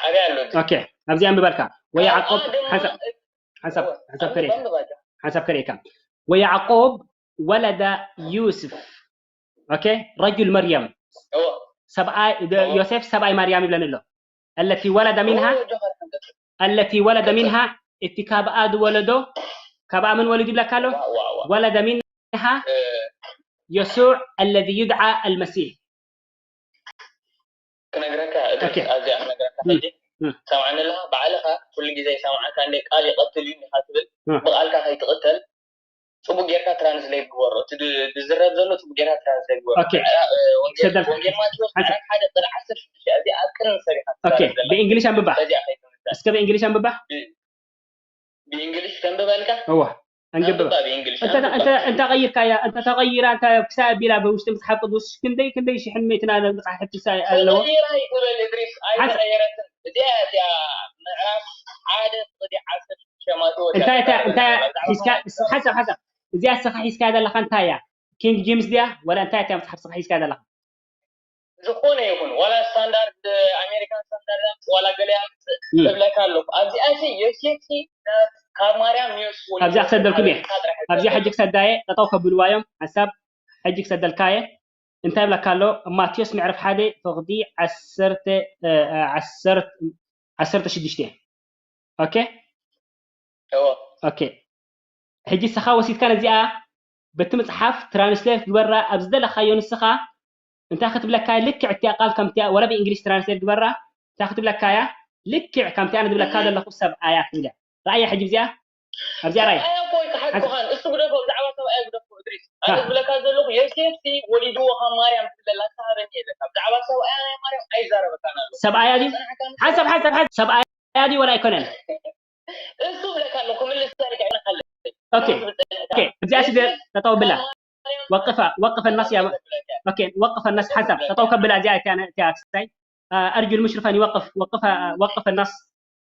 ኣበይ ኣሎ okay ኣብዚ ኣንብበልካ ወያዕቆብ ሓንሳብ ሓንሳብ ከርእየካ ሓንሳብ ከርእየካ ወያዕቆብ ወለደ ዩስፍ okay رجل مريم ሰብኣይ ዮሴፍ ሰብኣይ ማርያም ይብለኒ ኣሎ التي ولد منها التي ولد منها እቲ ካብኣ ዝወለዶ ካብኣ መን ወሊዱ ይብለካ ኣሎ ولد منها يسوع الذي يدعى المسيح ክነግረካ እዚኣ ክነግረካ ሕጂ ሰምዓኒ ኣለኻ ባዕልኻ ኩሉ ግዜ ይሰምዓካ እንደ ቃል ይቐትል እዩ ኢኻ ትብል ብቓልካ ከይትቕተል ፅቡቅ ጌርካ ትራንስሌት ግበሮ እቲ ዝረብ ዘሎ ፅቡቅ ጌርካ ትራንስሌት ግበሮ ወንጌል ማቴዎስ ምዕራፍ ሓደ ቅሪ ዓሰርተ ሽዱሽተ እዚኣ ኣብ ቅድሚ ሰብ ኢኻ ብእንግሊሽ ኣንብባ እስከ ብእንግሊሽ ኣንብባ ብእንግሊሽ ከንብበልካ እዋ ኣንብባ። ኣንብባ ብእንግሊሽ እንተ እንተ እንተ ቀይርካያ እንተ ተቐይራ እንተ ክሳብ ቢላ ብውሽጢ መጽሓፍ ቅዱስ ክንደይ ክንደይ ሽሕን መጽሓፍቲ ኣለዎ። ተቐይራ ይትበል እድሪስ ኣይተቐየረትን። እዚኣ እቲኣ ምዕራፍ ሓደ ፍቕዲ ዓሰርተ ሸማቶ እንታይ እንታይ እንታይ ሒዝካ ሓሳብ ሓሳብ እዚኣ ስኻ ሒዝካ ዘለኻ እንታይ እያ? ኪንግ ጄምስ ድያ ወላ እንታይ እያ መጽሓፍ ስኻ ሒዝካ ዘለኻ? ዝኾነ ይኹን ዋላ ስታንዳርድ ኣሜሪካን ስታንዳርድ ዋላ ገለ ያምጽእ እብለካ ኣለኹ። ኣብዚኣ ሲ ዮሴፍ ሲ ካብ ማርያም ዮስ ካብዛ ክሰደልኩም እየ። ኣብዚኣ ሕጂ ክሰዳየ ጠጠው ከብልዋ እዮም። ሓሳብ ሕጂ ክሰደልካየ እንታይ ብለካ ኣሎ? ማቴዎስ ምዕራፍ ሓደ ፍቕዲ ዓሰርተ ዓሰርተ ሽዱሽተ። ኦኬ እዎ ኦኬ። ሕጂ ስኻ ወሲድካ ነዚኣ በቲ መጽሓፍ ትራንስሌት ግበራ ኣብ ዝደለኻዮ ንስኻ እንታይ ክትብለካ ልክዕ እቲያ ቃል ከምቲያ ወላ ብእንግሊሽ ትራንስሌት ግበራ እንታይ ክትብለካ እያ ልክዕ ከምቲያ ንዝብለካ ዘለኹ ሰብኣያ ክትብል እያ። ረኣያ ሕጂ እዚኣ ኣብዚኣ ራይ ኣያ እኮ ይከሓድኩኻን እሱ ግደፎ ብዛዕባ ሰብኣያ ግደፎ እድሪስ ኣነ ዝብለካ ዘለኹ የሴፍሲ ወሊድዎ ካብ ማርያም ትብለላ ተሃበኒ የለካ ብዛዕባ ሰብኣያ ናይ ማርያም ኣይዛረበካን ኣሎ ሰብኣያ ድዩ ሓሳብ ሓሳብ ሓሳብ ሰብኣያ ድዩ ወላ ኣይኮነን እሱ ብለካ ኣለኹ ምልስ ታሪክ ኣይነካለ ኦኬ ኦኬ እዚኣ ስደ ተጠው ብላ ወቅፈ ወቅፈ النص يا ኦኬ ወቅፈ النص ሓሳብ ተጠው ከብላ እዚኣ እቲያ እቲያ ክስታይ أرجو المشرف أن يوقف وقف وقف النص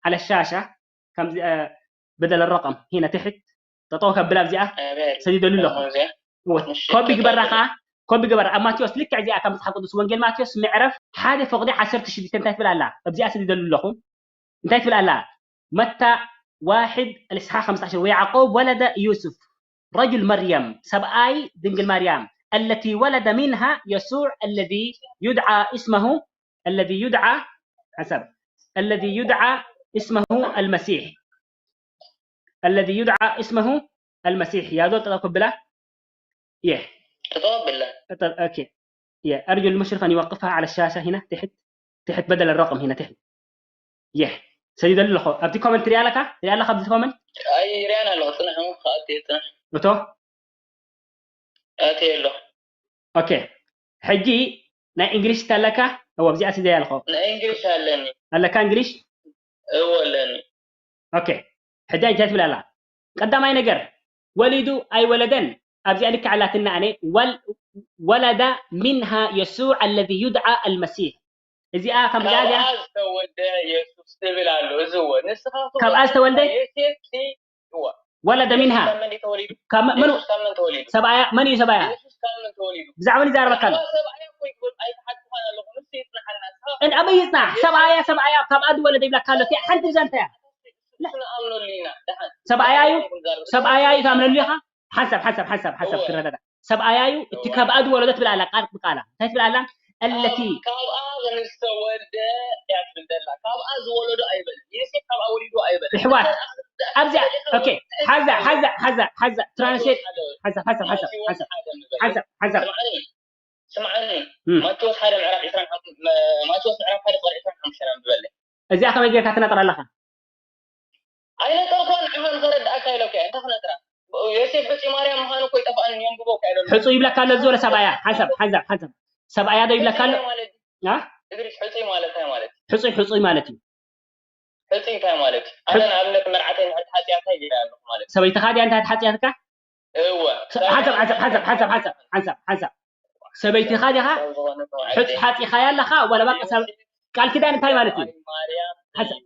على الشاشة كم بدل الرقم هنا تحت ተጠው ከብላ እዚኣ ሰዲደሉ ኣለኹ ኮቢ ግበራ ከዓ ኮቢ ግበራ ኣብ ማቴዎስ ልክዕ እዚኣ ካብ መፅሓፍ ቅዱስ ወንጌል ማቴዎስ ምዕረፍ ሓደ ፍቕዲ ዓሰርተ ሽዱሽተ እንታይ ትብል ኣላ ኣብዚኣ ሰዲደሉ ኣለኹ እንታይ ትብል ኣላ መታ ዋሕድ ልስሓ ከምስተ ዓሸር ወያዕቆብ ወለደ ዩሱፍ ረጁል መርየም ሰብኣይ ድንግል ማርያም التي ولد منها يسوع الذي يدعى اسمه الذي يدعى حسب الذي يدعى اسمه المسيح الذي يدعى اسمه المسيح يا دول تقبله يه تقبل ኦኬ يه أرجو المشرف أن يوقفها على الشاشة هنا تحت تحت بدل الرقم هنا تحت يه ሰዲደሉ ኣለኹ ኣብቲ ኮመንት ትሪኣ ኣለካ ትሪኣ ኣለካ ኣብዚ ኮመንት ኣይሪኣን ኣለኹ ፅናሕ እሞ ከኣት ፅናሕ እቶ ኣትየ ኣለኹ ኦኬ ሕጂ ናይ እንግሊሽ ኣለካ እወ ኣብዚኣ ስደያ ኣለኹ ናይ እንግሊሽ ኣለኒ ኣለካ እንግሊሽ እወ ኣለኒ ኦኬ ሕጂ እንታይ ትብል ኣላ ቀዳማይ ነገር ወሊዱ ኣይወለደን ኣብዚኣ ልክዕ ኣላትና ኣነ ወለደ منها يسوع الذي يدعى المسيح እዚኣ ከም እዚኣ እዚኣ ካብኣ ዝተወልደ የሱስ ትብል ኣሎ እዚ እወ ንስኻ ካብኣ ዝተወልደ የሴፍሲ እወ ወለደ منها ካብ መን እዩ ተወሊዱ ካብ መ- መን የሱስ ካብ መን ተወሊዱ ሰብኣያ መን እዩ ሰብኣያ የሱስ ካብ መን ተወሊዱ ብዛዕባ መን ይዛረበካ ኣሎ ሰብኣያ እኮ ይበል ኣይተሓድኳን ኣለኹ ንሱ ይጽናሓልና ንስኻ እን ኣበይ ይጽናሕ ሰብኣያ ሰብኣያ ካብ ኣዲ ወለደ ይብለካ ኣሎ እቲኣ ሓንቲ ብዛ እንታይ እያ ንኣምነሉ ኢና ደሓን ሰብኣያ እዩ ሰብኣያ እዩ ታምነሉ ኢኻ ሓንሳብ ሓንሳብ ሓንሳብ ሓንሳብ ክረዳዳ ሰብኣያ እዩ እቲ ካብ ኣዲ ወለደ ትብል ኣላ ቃል ብቃላ እንታይ ትብል ኣላ التي ካብኣ ዝተወልደ እያ ትብል ዘላ ካብኣ ዝወለዶ ኣይበል የሴፍ ካብኣ ወሊዶ ኣይበል ይሕዋት ኣብዚኣ ኦኬ ሓዛ ሓዛ ሓዛ ሓዛ ትራንስሌት ሓዛ ሓዛ ሓዛ ሓዛ ሓዛ ሓዛ ስምዓኒ ማቴዎስ ሓደ ምዕራፍ ዕስራን ማቴዎስ ምዕራፍ ሓደ ቁጥሪ ዕስራን ሓሙሽተን ኣንብበለይ እዚኣ ከመይ ጌርካ ትነጥራ ኣለኻ ኣይነጠርኳን ንዓኻ ንኸረድኣካ ኢለካ እንታይ ክነጥራ ዮሴፍ ሕፁይ ማርያም ምዃኑ እኮ ይጠፍኣኒ የንብቦ እኮ ኣይደሎ ሕፁይ ይብለካ ኣሎ እዚ ወለ ሰብኣያ ሓንሳብ ሓንሳብ ሓንሳብ ሰብኣያ ዶ ይብለካ ኣሎ ማለት አ? እግሪስ ሕፁይ ማለት እንታይ ማለት ሕፁይ ሕፁይ ማለት እዩ ሕፁይ እንታይ ማለት እዩ ኣነ ንኣብነት መርዓተይ ንሕድ ሓፂያ እንታይ ጌራ ኣለኹ ማለት ሰበይትኻ ድያ እንታይ ሓፂያትካ እወ ሓንሳብ ሓንሳብ ሓንሳብ ሓንሳብ ሓንሳብ ሓንሳብ ሓንሳብ ሰበይትኻ ዲኻ ሕፅ ሓፂኻያ ኣለኻ ወላ ባቂ ሰብ ቃል ኪዳን እንታይ ማለት እዩ ማርያም ሓንሳብ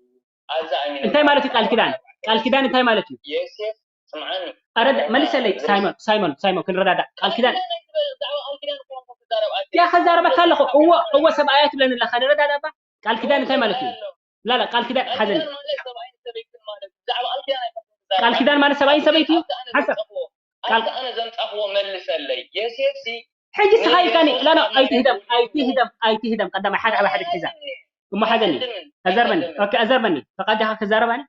ኣብዛ ኣሚነ እንታይ ማለት እዩ ቃል ኪዳን ቃል ኪዳን እንታይ ማለት እዩ ዮሴፍ ስምዓኒ ኣረ መልሰለይ ሳይሞን ሳይሞን ሳይሞን ክንረዳዳእ ቃል ኪዳን ብዛዕባ ቃል ኪዳን እኮ ትዛረብ ኣለ ያ ከዛረበካ ኣለኹ እዎ እዎ ሰብኣያ ትብለኒ ኣለኻ ንረዳዳ እባ ቃል ኪዳን እንታይ ማለት እዩ ላላ ቃል ኪዳን ሓዘን ማለት ሰብኣይን ሰበይትን ማለት ብዛዕባ ቃል ኪዳን ኣይኮንኩን ቃል ኪዳን ማለት ሰብኣይን ሰበይቲ እዩ ሓንሳብ ቃል ኣነ ዘምጻኽዎ መልሰለይ ዮሴፍ ሲ ሕጂ ስኻ ኢልካኒ ላላ ኣይትህደም ኣይትህደም ኣይትህደም ቀዳማይ ሓደ ዓባ ሓደ ሒዛ እሞ ሓዘኒ ኣዘርበኒ ኦኬ ኣዘርበኒ ፈቃድኻ ክዛረብ ኣነ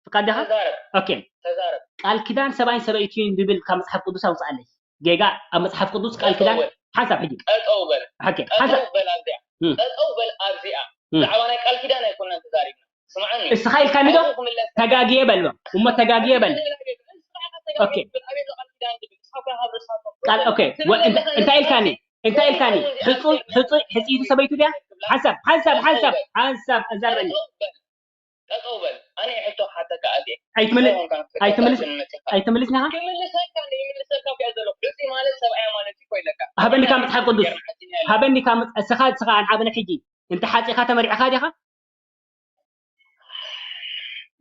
ፈቃድኻ ተዛረብ ኦኬ ተዛረብ ቃል ኪዳን ሰብኣይን ሰበይትን ድብል ካብ መጽሓፍ ቅዱስ ኣውፅኣለይ ጌጋ ኣብ መጽሓፍ ቅዱስ ቃል ኪዳን ሓንሳብ ሕጂ ጠጠው በል ሓቂ ሓንሳብ ጠጠው በል ኣብዚኣ እም። ጠጠው በል ኣብዚኣ እም። ብዛዕባ ናይ ቃል ኪዳን ኣይኮናን ተዛሪብና ስምዓኒ እስኻ ኢልካኒ ዶ ኣይኹ ክምለስ ተጋግየ በል እሞ ተጋግየ በል ኦኬ። ቃል ኦኬ ወ- እንተ- እንታይ ኢልካኒ እንታይ ኢልካኒ ሕፁይ ሕፁይ ሕፅይቲ ሰበይቱ ድያ ሓንሳብ ሓንሳብ ሓንሳብ ሓንሳብ ኣዛርበኒ ጠጠው በል። ኣነ ሕቶ ሓተካ ኣትየ ኣይትምል እንታይ ኾንካ ኣይትምልስ- ክትመልሰካ? ኣይትምልስኒ ኢኻ? ክምልሰካ ክምልሰካ እኮ እየ ዘለኹ። ሕፁይ ማለት ሰብኣይ ማለት እኮ ኢለካ። ሃበኒ ካብ መፅሓፍ ቅዱስ ሃበኒ ካብ መፅ- እስኻ እስኻ ኣንዓብነ ሕጂ እንተ ሓፂኻ ተመሪዕኻ ዲኻ?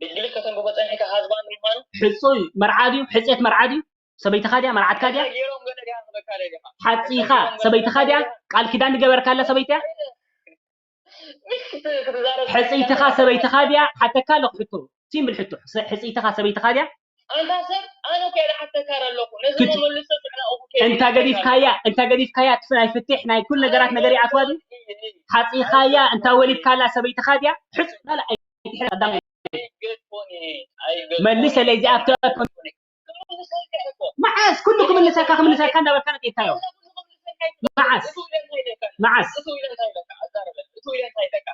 ብግሊ ከተንብቦ ፀኒሕካ ሃዝባን ምዃኑ ሕፁይ መርዓ ድዩ? ሕፅየት መርዓ ድዩ? ሰበይትኻ ድያ? መርዓትካ ድያ? ገይሮም ገለ ዲኻ ክበካ ደሊኻ? ሓፂኻ ሰበይትኻ ድያ? ቃል ኪዳን ዝገበርካላ ሰበይቲ እያ? ምሽ ክትዛረብ ሕፅይትኻ ሰበይትኻ ድያ? ሓተካ ኣለኹ ሕቶ። ሲምብል ሕቶ። ሰ- ሕፅይትኻ ሰበይትኻ ድያ? ኣንታ ሰብ ኣነ እኮ እየ ዝሓተካ ዘለኹ። ነዚ ክት- መመልሶ ጥዕና እኮ እንታ ገዲፍካያ እንታ ገዲፍካያ እቲ ናይ ፍትሕ ናይ ኩሉ ነገራት ነገር ይኣትዋ ድዩ? ሓፂኻያ እንታ ወሊድካላ ሰበይትኻ ድያ? ሕፁ ላላ ኣይትሕረቅ ኣዳም ኣይገድፎን እየ። ኣይገድፎን መልሰለይ እዚኣ ኣብቲ ክምልሰልካ እኮ። መዓስ ኩሉ ክምልሰካ ክምልሰካ እንዳበልካ ነጢፍካዮ። መዓስ መዓስ እቱ ኢለ እንታይ ኢለካ? ኣዛረበ። እቱ ኢለ እንታይ ኢለካ? ኣዛረበ። እቱ ኢለ እንታይ ኢለካ?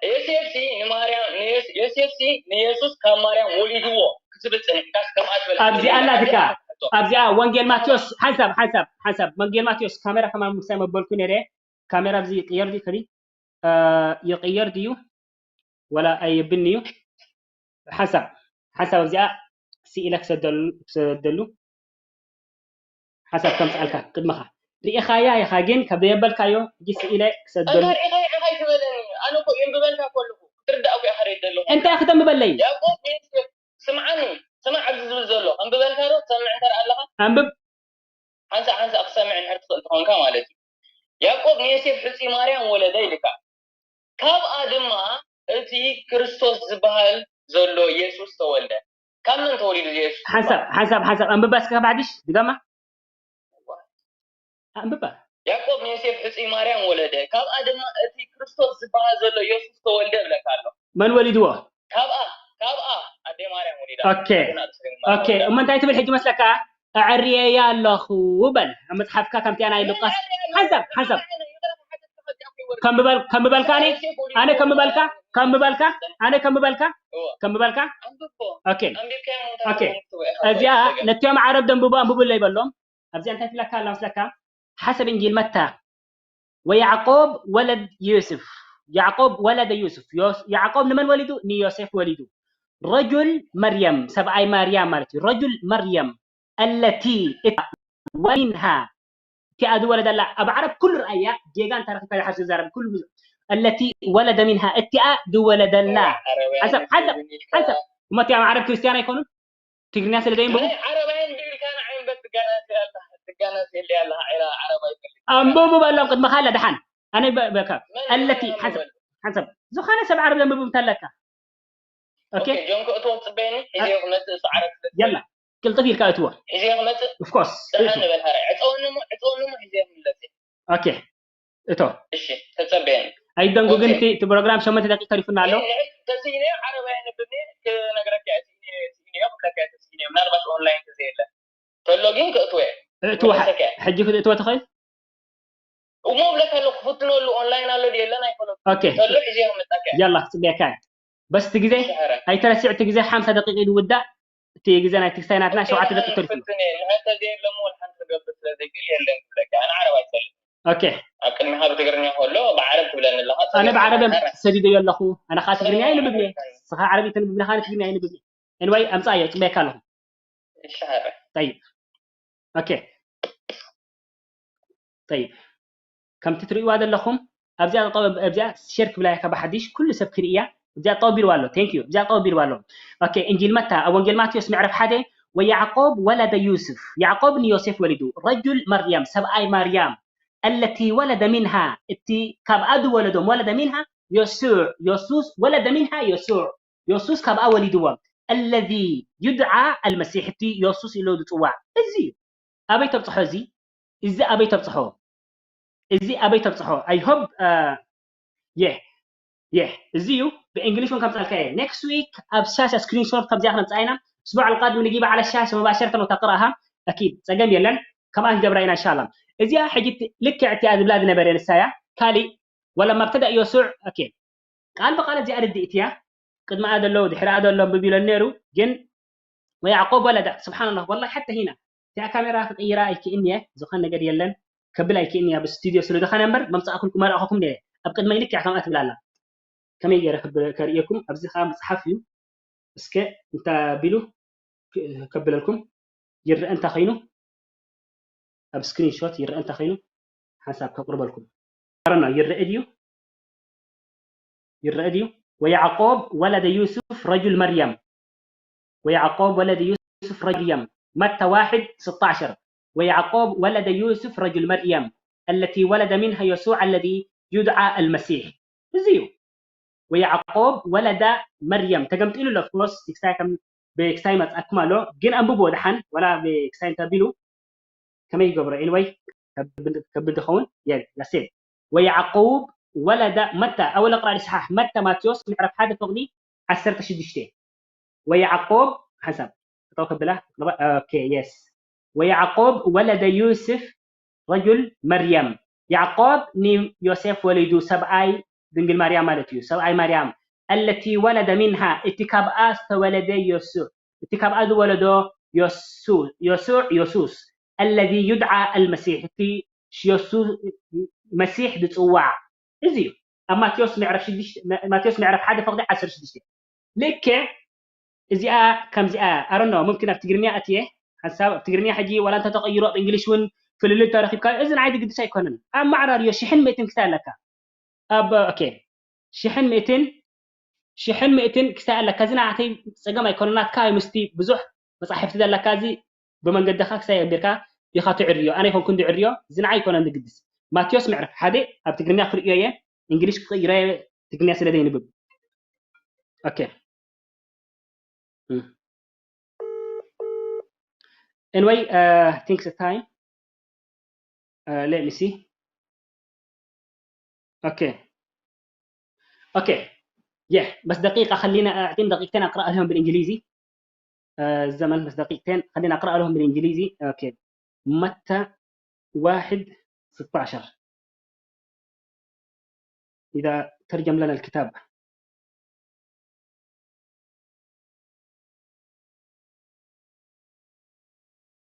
ዮሴፍሲ ንማርያም ንዮስ- ዮሴፍሲ ንየሱስ ካብ ማርያም ወሊድዎ ክትብል ጸኒሕካስ ከምኣ ትብል ኣብዚኣ ሓይሊ ኣላትካ የብልካን። ኣብዚኣ ወንጌል ማቴዎስ ሓንሳብ ሓንሳብ ሓንሳብ ወንጌል ማቴዎስ ካሜራ ከማን ምሳይ መበልኩ ነይረ ካሜራ ኣብዚ ይቅየር ድዩ ከዲ ይቅየር ድዩ ወላ ኣይብን እዩ ሓንሳብ ሓንሳብ ኣብዚኣ ስኢለ ክሰደሉ ክሰደሉ ሓንሳብ ከምፅኣልካ ቅድመኻ ርኢኻያ ኢኻ ግን ካብ ዘየበልካዮ ሕጂ ስኢለ ክሰደሉ እንታ ርኢኻ ኢኻ ኣይትበለኒ። ኣነ እኮ የንብበልካ ከለኹ ክትርዳእ እኮ ኢኻ ርኢት ዘለኹ። እንታይ ክተንብበለይ ያዕቆብ ንዮሴፍ ስምዓኒ፣ ስማዕ ኣብዚ ዝብል ዘሎ ከንብበልካ ዶ ትሰምዕ እንተ ደኣ ኣለኻ? ኣንብብ ሓንሳእ ሓንሳእ ክትሰምዕ እንድሕር ትኽእል ተኾንካ ማለት እዩ። ያዕቆብ ንዮሴፍ ሕፁይ ማርያም ወለደ ኢልካ። ካብኣ ድማ እቲ ክርስቶስ ዝበሃል ዘሎ የሱስ ተወልደ። ካብ መን ተወሊዱ እዚ የሱስ ዝበሃል? ሓንሳብ ሓንሳብ ሓንሳብ ኣንብባ እስከ ካብ ሓድሽ ድጋማ ኣንብባ ያዕቆብ ንዮሴፍ ሕፁይ ማርያም ወለደ። ካብኣ ድማ እቲ ክርስቶስ ዝበሃል ዘሎ የሱስ ተወልደ እብለካ ኣሎ። መን ወሊድዎ ካብኣ ካብኣ ኣደይ ማርያም ወሊዳ። ኦኬ ኦኬ እሞ እንታይ ትብል ሕጂ መስለካ ኣዕርየያ ኣለኹ በል ኣብ መፅሓፍካ ከምቲኣ ናይ ሉቃስ ሓንሳብ ሓንሳብ ከምብበልካ ኣነ ከምብበልካ ከምብበልካ ኣነ ከምብበልካ ከምብበልካ ኦኬ ኦኬ እዚኣ ነቲኦም ዓረብ ደንብቦ ኣንብቡለይ በሎም ኣብዚኣ እንታይ ትብለካ ኣላ መስለካ ሓሰብ እንጂል መታ ወያዕቆብ ወለድ ዩስፍ ያዕቆብ ወለደ ዩስፍ ያዕቆብ ንመን ወሊዱ ንዮሴፍ ወሊዱ ረጁል መርየም ሰብኣይ ማርያም ማለት እዩ ረጁል መርየም ኣለቲ እታ ወሚንሃ እቲኣ ዝወለደላ ኣብ ዓረብ ኩሉ ረኣያ ጌጋ እንተረኺብካ ዝሓሱ ዝዛረብ ኩሉ ኣለቲ ወለደ ሚንሃ እቲኣ ዝወለደላ ሓንሳብ ሓንሳብ ሓንሳብ እሞ እቲኣ ኣብ ዓረብ ክርስትያን ኣይኮኑን ትግርኛ ስለ ዘየንብቡ ናይ ዓረባይን ብኢልካ ንዓይ እምበር ትጋናዘ ኣለኻ ትጋናዘ የለ ኣለኻ ዒላ ዓረባይ ፈልግ ኣንብቡ በሎም ቅድሚ ካለ ደሓን ኣነ በ- በካ ኣለቲ ሓንሳብ ሓንሳብ ዝኾነ ሰብ ዓረብ ዘንብቡ እንተለካ ኦኬ ኦኬ ጆን ክእትዎ ትጽበየኒ ሒዘዮ ክመጽእ እሱ ዓረብ ስለ የላ ቅልጥፍ ኢልካ እትዎ ሒዘዮ ክመጽእ ኦፍኮርስ ጽንሓኒ በል ሓራይ ዕጸወኒ እሞ ዕጸወኒ እሞ ሒዘዮ ክመጽእ ኦኬ እቶ እሺ ተጸበየኒ ኣይደንጉ ግን እቲ እቲ ፕሮግራም ሸሞንተ ደቂቅ ተሪፉና ኣሎ ተስኢነ ዓረባይ ንብኒ ክነግረካ እየ ስኢነ ስኢነ ክብለካ እየ ተስኢነ ምናልባት ኦንላይን ተዘየለ ተሎ ግን ክእትወ እትዎ ሕጂ ክትእትዎ ትኽእል እሞ ብለካ ኣሎ ክፍትነሉ ኦንላይን ኣሎ የለን ኣይፈለጥኩ ኦኬ ተሎ ሒዘ ክመጣካ እየ ያላ ክፅበየካ እየ በስቲ ግዜ ሸረ ኣይተረስዕ እቲ ግዜ ሓምሳ ደቂቅ እዩ ዝውዳእ እቲ ግዜ ናይ ትግስታይ ናትና ሸውዓተ ደቂቅ ተሪፉ ፍትን እየ ንሕተ ዘየለሞ ሓንቲ ክገብር ስለ ዘይክእል የለን ክብለካ ኣነ ዓረብ ኣይፈልጥ ኦኬ ኣብ ቅድሚኻ ብትግርኛ ከሎ ብዓረብ ትብለኒ ኣለኻ ኣነ ብዓረብ እዮም ሰዲደዮ ኣለኹ ኣነ ከዓ ትግርኛ ይንብብ እየ ንስኻ ዓረብ ይተንብብ ንኻ ትግርኛ ይንብብ እየ ኤንዋይ ኣምፃእዮ ፅበየካ ኣለኹ ይሻረ ጠይብ ኦኬ ጠይብ ከምቲ ትርእይዋ ዘለኹም ኣብዚኣ ጠጠው ኣብዚኣ ሼር ክብላ እያ ካብ ሓድሽ ኩሉ ሰብ ክርኢ እያ እዚኣ ጠው ቢልዋ ኣሎ ቴንክ ዩ እዚኣ ጠው ቢልዋ ኣሎ ኦኬ እንጂል መታ ኣብ ወንጌል ማቴዎስ ምዕራፍ ሓደ ወያዕቆብ ወለደ ዩስፍ ያዕቆብ ንዮሴፍ ወሊዱ ረጁል መርያም ሰብኣይ ማርያም التي ولد منها እቲ ካብኣ ዝወለዶም ወለደ ሚንሃ የሱዕ የሱስ ወለደ ሚንሃ የሱዕ የሱስ ካብኣ ወሊድዎም الذي يدعى المسيح እቲ የሱስ ኢሉ ዝፅዋዕ እዚ እዩ ኣበይ ተብፅሖ እዚ እዚ ኣበይ ተብፅሖ እዚ ኣበይ ተብፅሖ I hope የ የ እዚ እዩ ብእንግሊሽ እውን ከምፃልካ እየ next week ኣብ ሻሻ screenshot ከምዚኣ ክነምፃ ኢና ስቡዕ ኣልቃድም ንጊባ ዓለ ሻሽ መባሸርተን ወታ ቅራእሃ ኣኪድ ፀገም የለን ከምኣ ክንገብራ ኢና እንሻላ እዚኣ ሕጂ ልክዕ እቲኣ ዝብላ ዝነበረ ንሳያ ካሊእ ወላ ማብተዳ የሱዕ ኦኬ ቃል ብቃል እዚኣ ርድኢት እያ ቅድሚኣ ዘሎ ድሕሪኣ ዘሎ ብቢሎ ነይሩ ግን ወያዕቆብ ወለዳ ስብሓንላህ ወላ ሓተ ሂና እቲኣ ካሜራ ክቅይራ ኣይክእን እየ ዝኾን ነገር የለን ከብል ኣይክእን እያ ብስቱድዮ ስለ ዝኾነ እምበር መምፃእኩልኩም መርኣኹኩም እየ ኣብ ቅድመይ ልክዕ ከምኣ ትብል ኣላ ከመይ ገይረ ከብ- ከርእየኩም? ኣብዚ ከዓ መፅሓፍ እዩ። እስከ እንተ ቢሉ ክ- ከብለልኩም ይረአ እንተ ኸይኑ፣ ኣብ ስክሪንሾት ይረአ እንተ ኸይኑ ሓንሳብ ከቕርበልኩም። ኣረና ይረአ ድዩ? ይረአ ድዩ? ويعقوب ولد يوسف رجل مريم. ويعقوب ولد يوسف رجل مريم. متى واحد ستاشر. ويعقوب ولد يوسف رجل مريم التي ولد منها يسوع الذي يدعى المسيح. እዚ እዩ። ويعقوب ولد مريم ተገምጢሉ ኣሎ። Of course ክሳይ ከም ብክሳይ መፅኣኩም ኣሎ፣ ግን ኣንብብዎ ደሓን፣ ወላ ብክሳይ እንተቢሉ ከመይ ይገብሮ? Anyway ከብድ ከብድ ኸውን የል ያሴል ويعقوب ولد متى أول اقرأ الإصحاح. متى ማቴዎስ ምዕራፍ ሓደ ፍቕዲ ዓሰርተ ሽዱሽተ. ويعقوب ሓንሳብ ጠው ከብላ። ኦኬ የስ. ويعقوب ولد يوسف رجل مريم. ያዕቆብ ንዮሴፍ ወሊዱ፣ ሰብኣይ ድንግል ማርያም ማለት እዩ፣ ሰብኣይ ማርያም። التي ولد منها እቲ ካብኣ ዝተወለደ የሱዕ፣ እቲ ካብኣ ዝወለዶ የሱ የሱዕ የሱስ الذي يدعى المسيح እቲ የሱ መሲሕ ዝፅዋዕ እዚ እዩ። ኣብ ማቴዎስ ምዕራፍ ሽዱሽተ፣ ማቴዎስ ምዕራፍ ሓደ ፍቕዲ ዓሰርተ ሽዱሽተ ልክዕ እዚኣ ከምዚኣ ኣረኖ ምምክን ኣብ ትግርኛ ኣትየ ሓንሳብ ኣብ ትግርኛ ሕጂ ዋላ እንተ ተቐይሮ ኣብ እንግሊሽ እውን ፍልልይ ተረኺብካ እዚ ንዓይ ዝግድስ ኣይኮነን። ኣብ ማዕራርዮ ሽሕን ምእትን ክሳይ ኣለካ ኣብ ኦኬ ሽሕን ምእትን ሽሕን ምእትን ክሳይ ኣለካ እዚ ንዓተይ ፀገም ኣይኮነ ናትካ እዩ ምስቲ ብዙሕ መፃሕፍቲ ዘለካ እዚ ብመንገድኻ ክሳይ ኣቢርካ ኢኻ ትዕርዮ ኣነ ይኮንኩን ዝዕርዮ እዚ ንዓይ ኣይኮነን ዝግድስ። ማቴዎስ ምዕራፍ ሓደ ኣብ ትግርኛ ክርእዮ እየ እንግሊሽ ክቕይሮ እየ ትግርኛ ስለ ዘይንብብ። Okay. Anyway, uh, thanks the time. Uh, let me see. Okay. Okay. Yeah, بس دقيقة خلينا أعطيني دقيقتين أقرأ لهم بالإنجليزي. آه، الزمن بس دقيقتين خلينا أقرأ لهم بالإنجليزي. Okay. متى واحد ستاشر. إذا ترجم لنا الكتاب.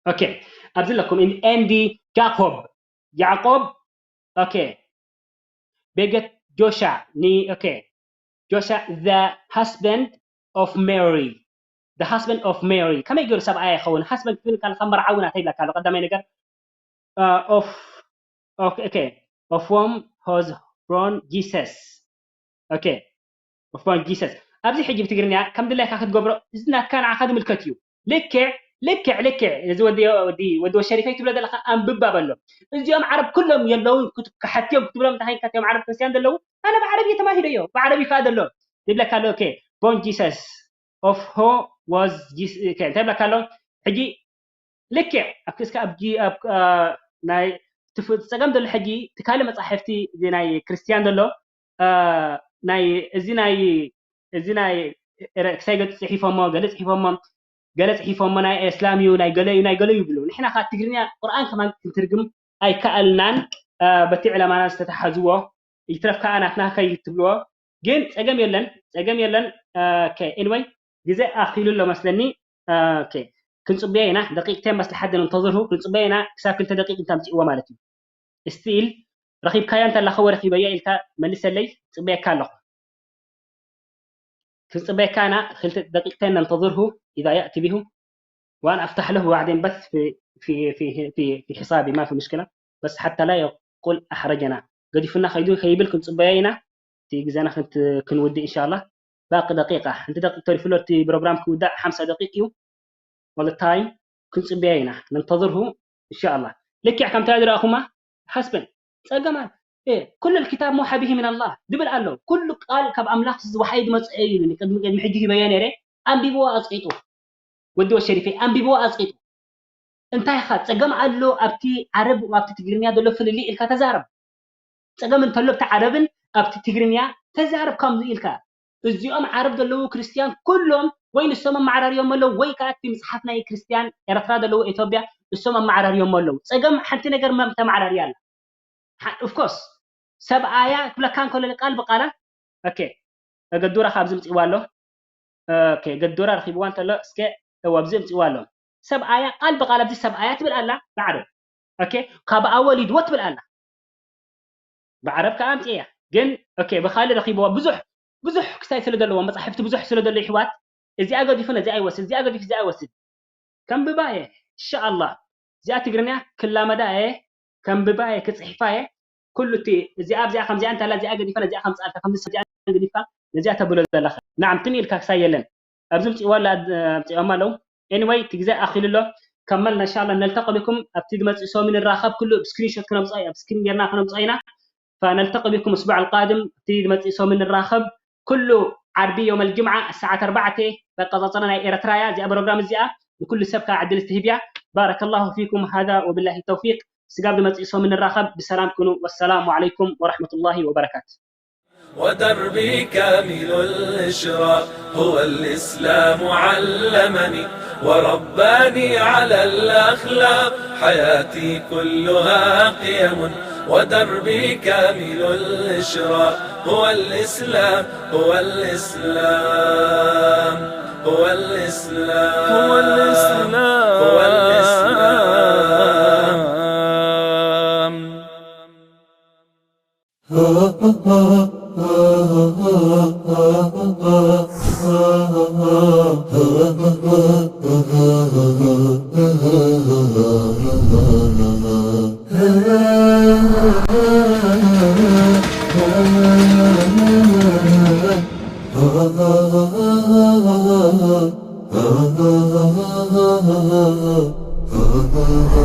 Okay. ኣብዚ ኣለኩም ኤንዲ ያዕቆብ ያዕቆብ okay. ቤገት ጆሻ ኒ okay. ጆሻ the husband of Mary. The husband of Mary ከመይ ገይሩ ሰብኣያ ይኸውን husband ክብል ካልካ መርዓዊ ናተይ ይብለካ ኣሎ ቀዳማይ ነገር uh, of okay, okay. Of whom was born Jesus. Okay. Of whom Jesus ኣብዚ ሕጂ ብትግርኛ ከም ድላይካ ክትገብሮ እዚ ናትካ ንዓኻ ዝምልከት እዩ። ልክዕ ልክዕ ልክዕ እዚ ወዲ ወዲ ወዲ ወሸሪፈይ ትብሎ ዘለካ ኣንብባ በሎ። እዚኦም ዓረብ ኩሎም የለውን ክሓትዮም ክትብሎም እንታይ ከትዮም ዓረብ ክርስቲያን ዘለዉ ኣነ ብዓረብ እየ ተማሂረዮ ብዓረብ ይከኣ ዘሎ ይብለካ ኣሎ። Okay. Born Jesus. Of who was Jesus. Okay. እንታይ ይብለካ ኣሎ ሕጂ ልክዕ ኣብ ክስካ ኣብ ጂ ኣብ ናይ ትፍ- ጸገም ዘሎ ሕጂ ትካለ መጻሕፍቲ እዚ ናይ ክርስቲያን ዘሎ እ፣ ናይ እዚ ናይ እዚ ናይ ረ- ክሳይ ገጽ ጽሒፎሞ ገለ ጽሒፎሞ ገለ ጽሒፎሞ ናይ እስላም እዩ ናይ ገለ እዩ ናይ ገለ እዩ ይብሉ ንሕና ካብ ትግርኛ ቁርኣን ከማን ክንትርግም ኣይከኣልናን እ፣ በቲ ዕላማና ዝተተሓዝዎ ይትረፍ ከዓ ናትና ከይትብልዎ ግን ጸገም የለን ጸገም የለን እ፣ okay. Anyway ግዜ ኣኺሉ ኣሎ መስለኒ። ኦኬ ክንጽበዮ ኢና። ደቂቅ ቴን በስ ለሓደ ንንተዝርሁ ክንጽበዮ ኢና ክሳብ ክልተ ደቂቅ እንተምጽእዎ ማለት እዩ። ስቲል ረኺብካዮ እንተላ ከወ ረኺበዮ ኢልካ መልሰለይ ጽበየካ ኣለኹ። ክንጽበየካ ኢና ክልተ ደቂቅ ቴን ነንተዝርሁ ኢዛ ያእቲ ቢሁ ዋን ኣፍታሕ ለሁ ዋዕዴን በስ ፊ ፊ ፊ ፊ ፊ ሒሳቢ ማ ፊ ሙሽክላ በስ ሓታ ላ የቁል ኣሕረጀና ገዲፉና ከይዱ ከይብል ክንጽበዮ ኢና። እቲ ግዜና ክንውድእ ኢንሻላህ ባቂ ደቂቃ ሓንቲ ደቂቅ ተሪፉ ኣሎ እቲ ፕሮግራም ክውዳእ ሓምሳ ደቂቅ እዩ። All the time ክንጽበያ ኢና ነንተዝርሁ ኢንሻላህ። ልክዕ ከምታ ዝረኣኹማ husband ጸገማ ኩሉ الكتاب موحى به من الله ዝብል ኣሎ። ኩሉ ቃል ካብ ኣምላኽ ዝወሓይ ዝመጽእ እዩ ኢሉኒ ቅድሚ ቅድሚ ሕጂ ሂበዮ ነይረ። ኣንቢብዎ ኣጽቂጡ ወዲ ወሸሪፈይ ኣንቢብዎ ኣጽቂጡ። እንታይ ኢኻ ጸገም ኣሎ ኣብቲ ዓረብ ኣብቲ ትግርኛ ዘሎ ፍልልይ ኢልካ ተዛረብ። ጸገም እንተሎ ኣብቲ ዓረብን ኣብቲ ትግርኛ ተዛረብ ከምዚ ኢልካ። እዚኦም ዓረብ ዘለዉ ክርስትያን ኩሎም ወይ ንሶም ኣመዓራርዮም ኣለዉ ወይ ከዓ እቲ ምጽሓፍ ናይ ክርስትያን ኤረትራ ዘለዉ ኢትዮጵያ እሶም ኣመዓራርዮም ኣለዉ። ጸገም ሓንቲ ነገር መ- ተመዓራርያ ኣላ። Of course ሰብኣያ ክብለካ እንከሎ ቃል ብቃላ okay ገዱራ ካብዚ ምጽእዋ ኣሎ okay ገዱራ ረኺብዋ እንተሎ እስከ እዋ ኣብዚ ምጽእዋ ኣሎ ሰብኣያ ቃል ብቃል ኣብዚ ሰብኣያ ትብል ኣላ ብዓረብ okay ካብኣ ወሊድዎ ትብል ኣላ ብዓረብ ከዓ ኣምጽእያ ግን okay ብካልእ ረኺብዋ ብዙሕ ብዙሕ ክሳይ ስለ ዘለዎ፣ መጻሕፍቲ ብዙሕ ስለ ዘለዎ፣ ይሕዋት፣ እዚኣ ገዲፉ ነዚኣ ይወስድ፣ እዚኣ ገዲፉ እዚኣ ይወስድ። ከንብባ እየ፣ ኢንሻኣላህ። እዚኣ ትግርኛ ክላመዳ እየ፣ ከንብባ እየ፣ ክጽሕፋ እየ። ኩሉ እቲ እዚኣ ኣብዚኣ ከምዚኣ እንታላ፣ እዚኣ ገዲፋ ነዚኣ ከምጻልካ፣ ከምዚ እዚኣ ገዲፋ ነዚኣ ተብሎ ዘለኻ። ናዓም፣ ትም ኢልካ ክሳይ የለን። ኣብዚ ምጽእዋ ኣላ፣ ኣምጺኦማ ኣለዉ። ኤኒወይ፣ እቲ ግዜ ኣኺሉ ኣሎ። ከመልና ኢንሻኣላህ፣ ነልተቂ ቢኩም ኣብቲ ዝመጽእ ሰሙን ንራኸብ። ኩሉ ብስክሪንሾት ክነምጽኦ፣ ኣብ ስክሪን ጌርና ክነምጽኦ ኢና። فنلتقي بكم الأسبوع القادم في مجلس من الراخب. كل عربي يوم الجمعة الساعة أربعة بقى زي إيرترايا زي بروجرام زي. لكل سبكة عدل استهبيا. بارك الله فيكم، هذا وبالله التوفيق. سقاب مجلس من الراخب، بسلام كونوا، والسلام عليكم ورحمة الله وبركاته. ودربي كامل الإشراق، هو الإسلام علمني، ورباني على الأخلاق، حياتي كلها قيم، ودربي كامل الإشراق، هو الإسلام، هو الإسلام، هو الإسلام، هو الإسلام، هو الإسلام.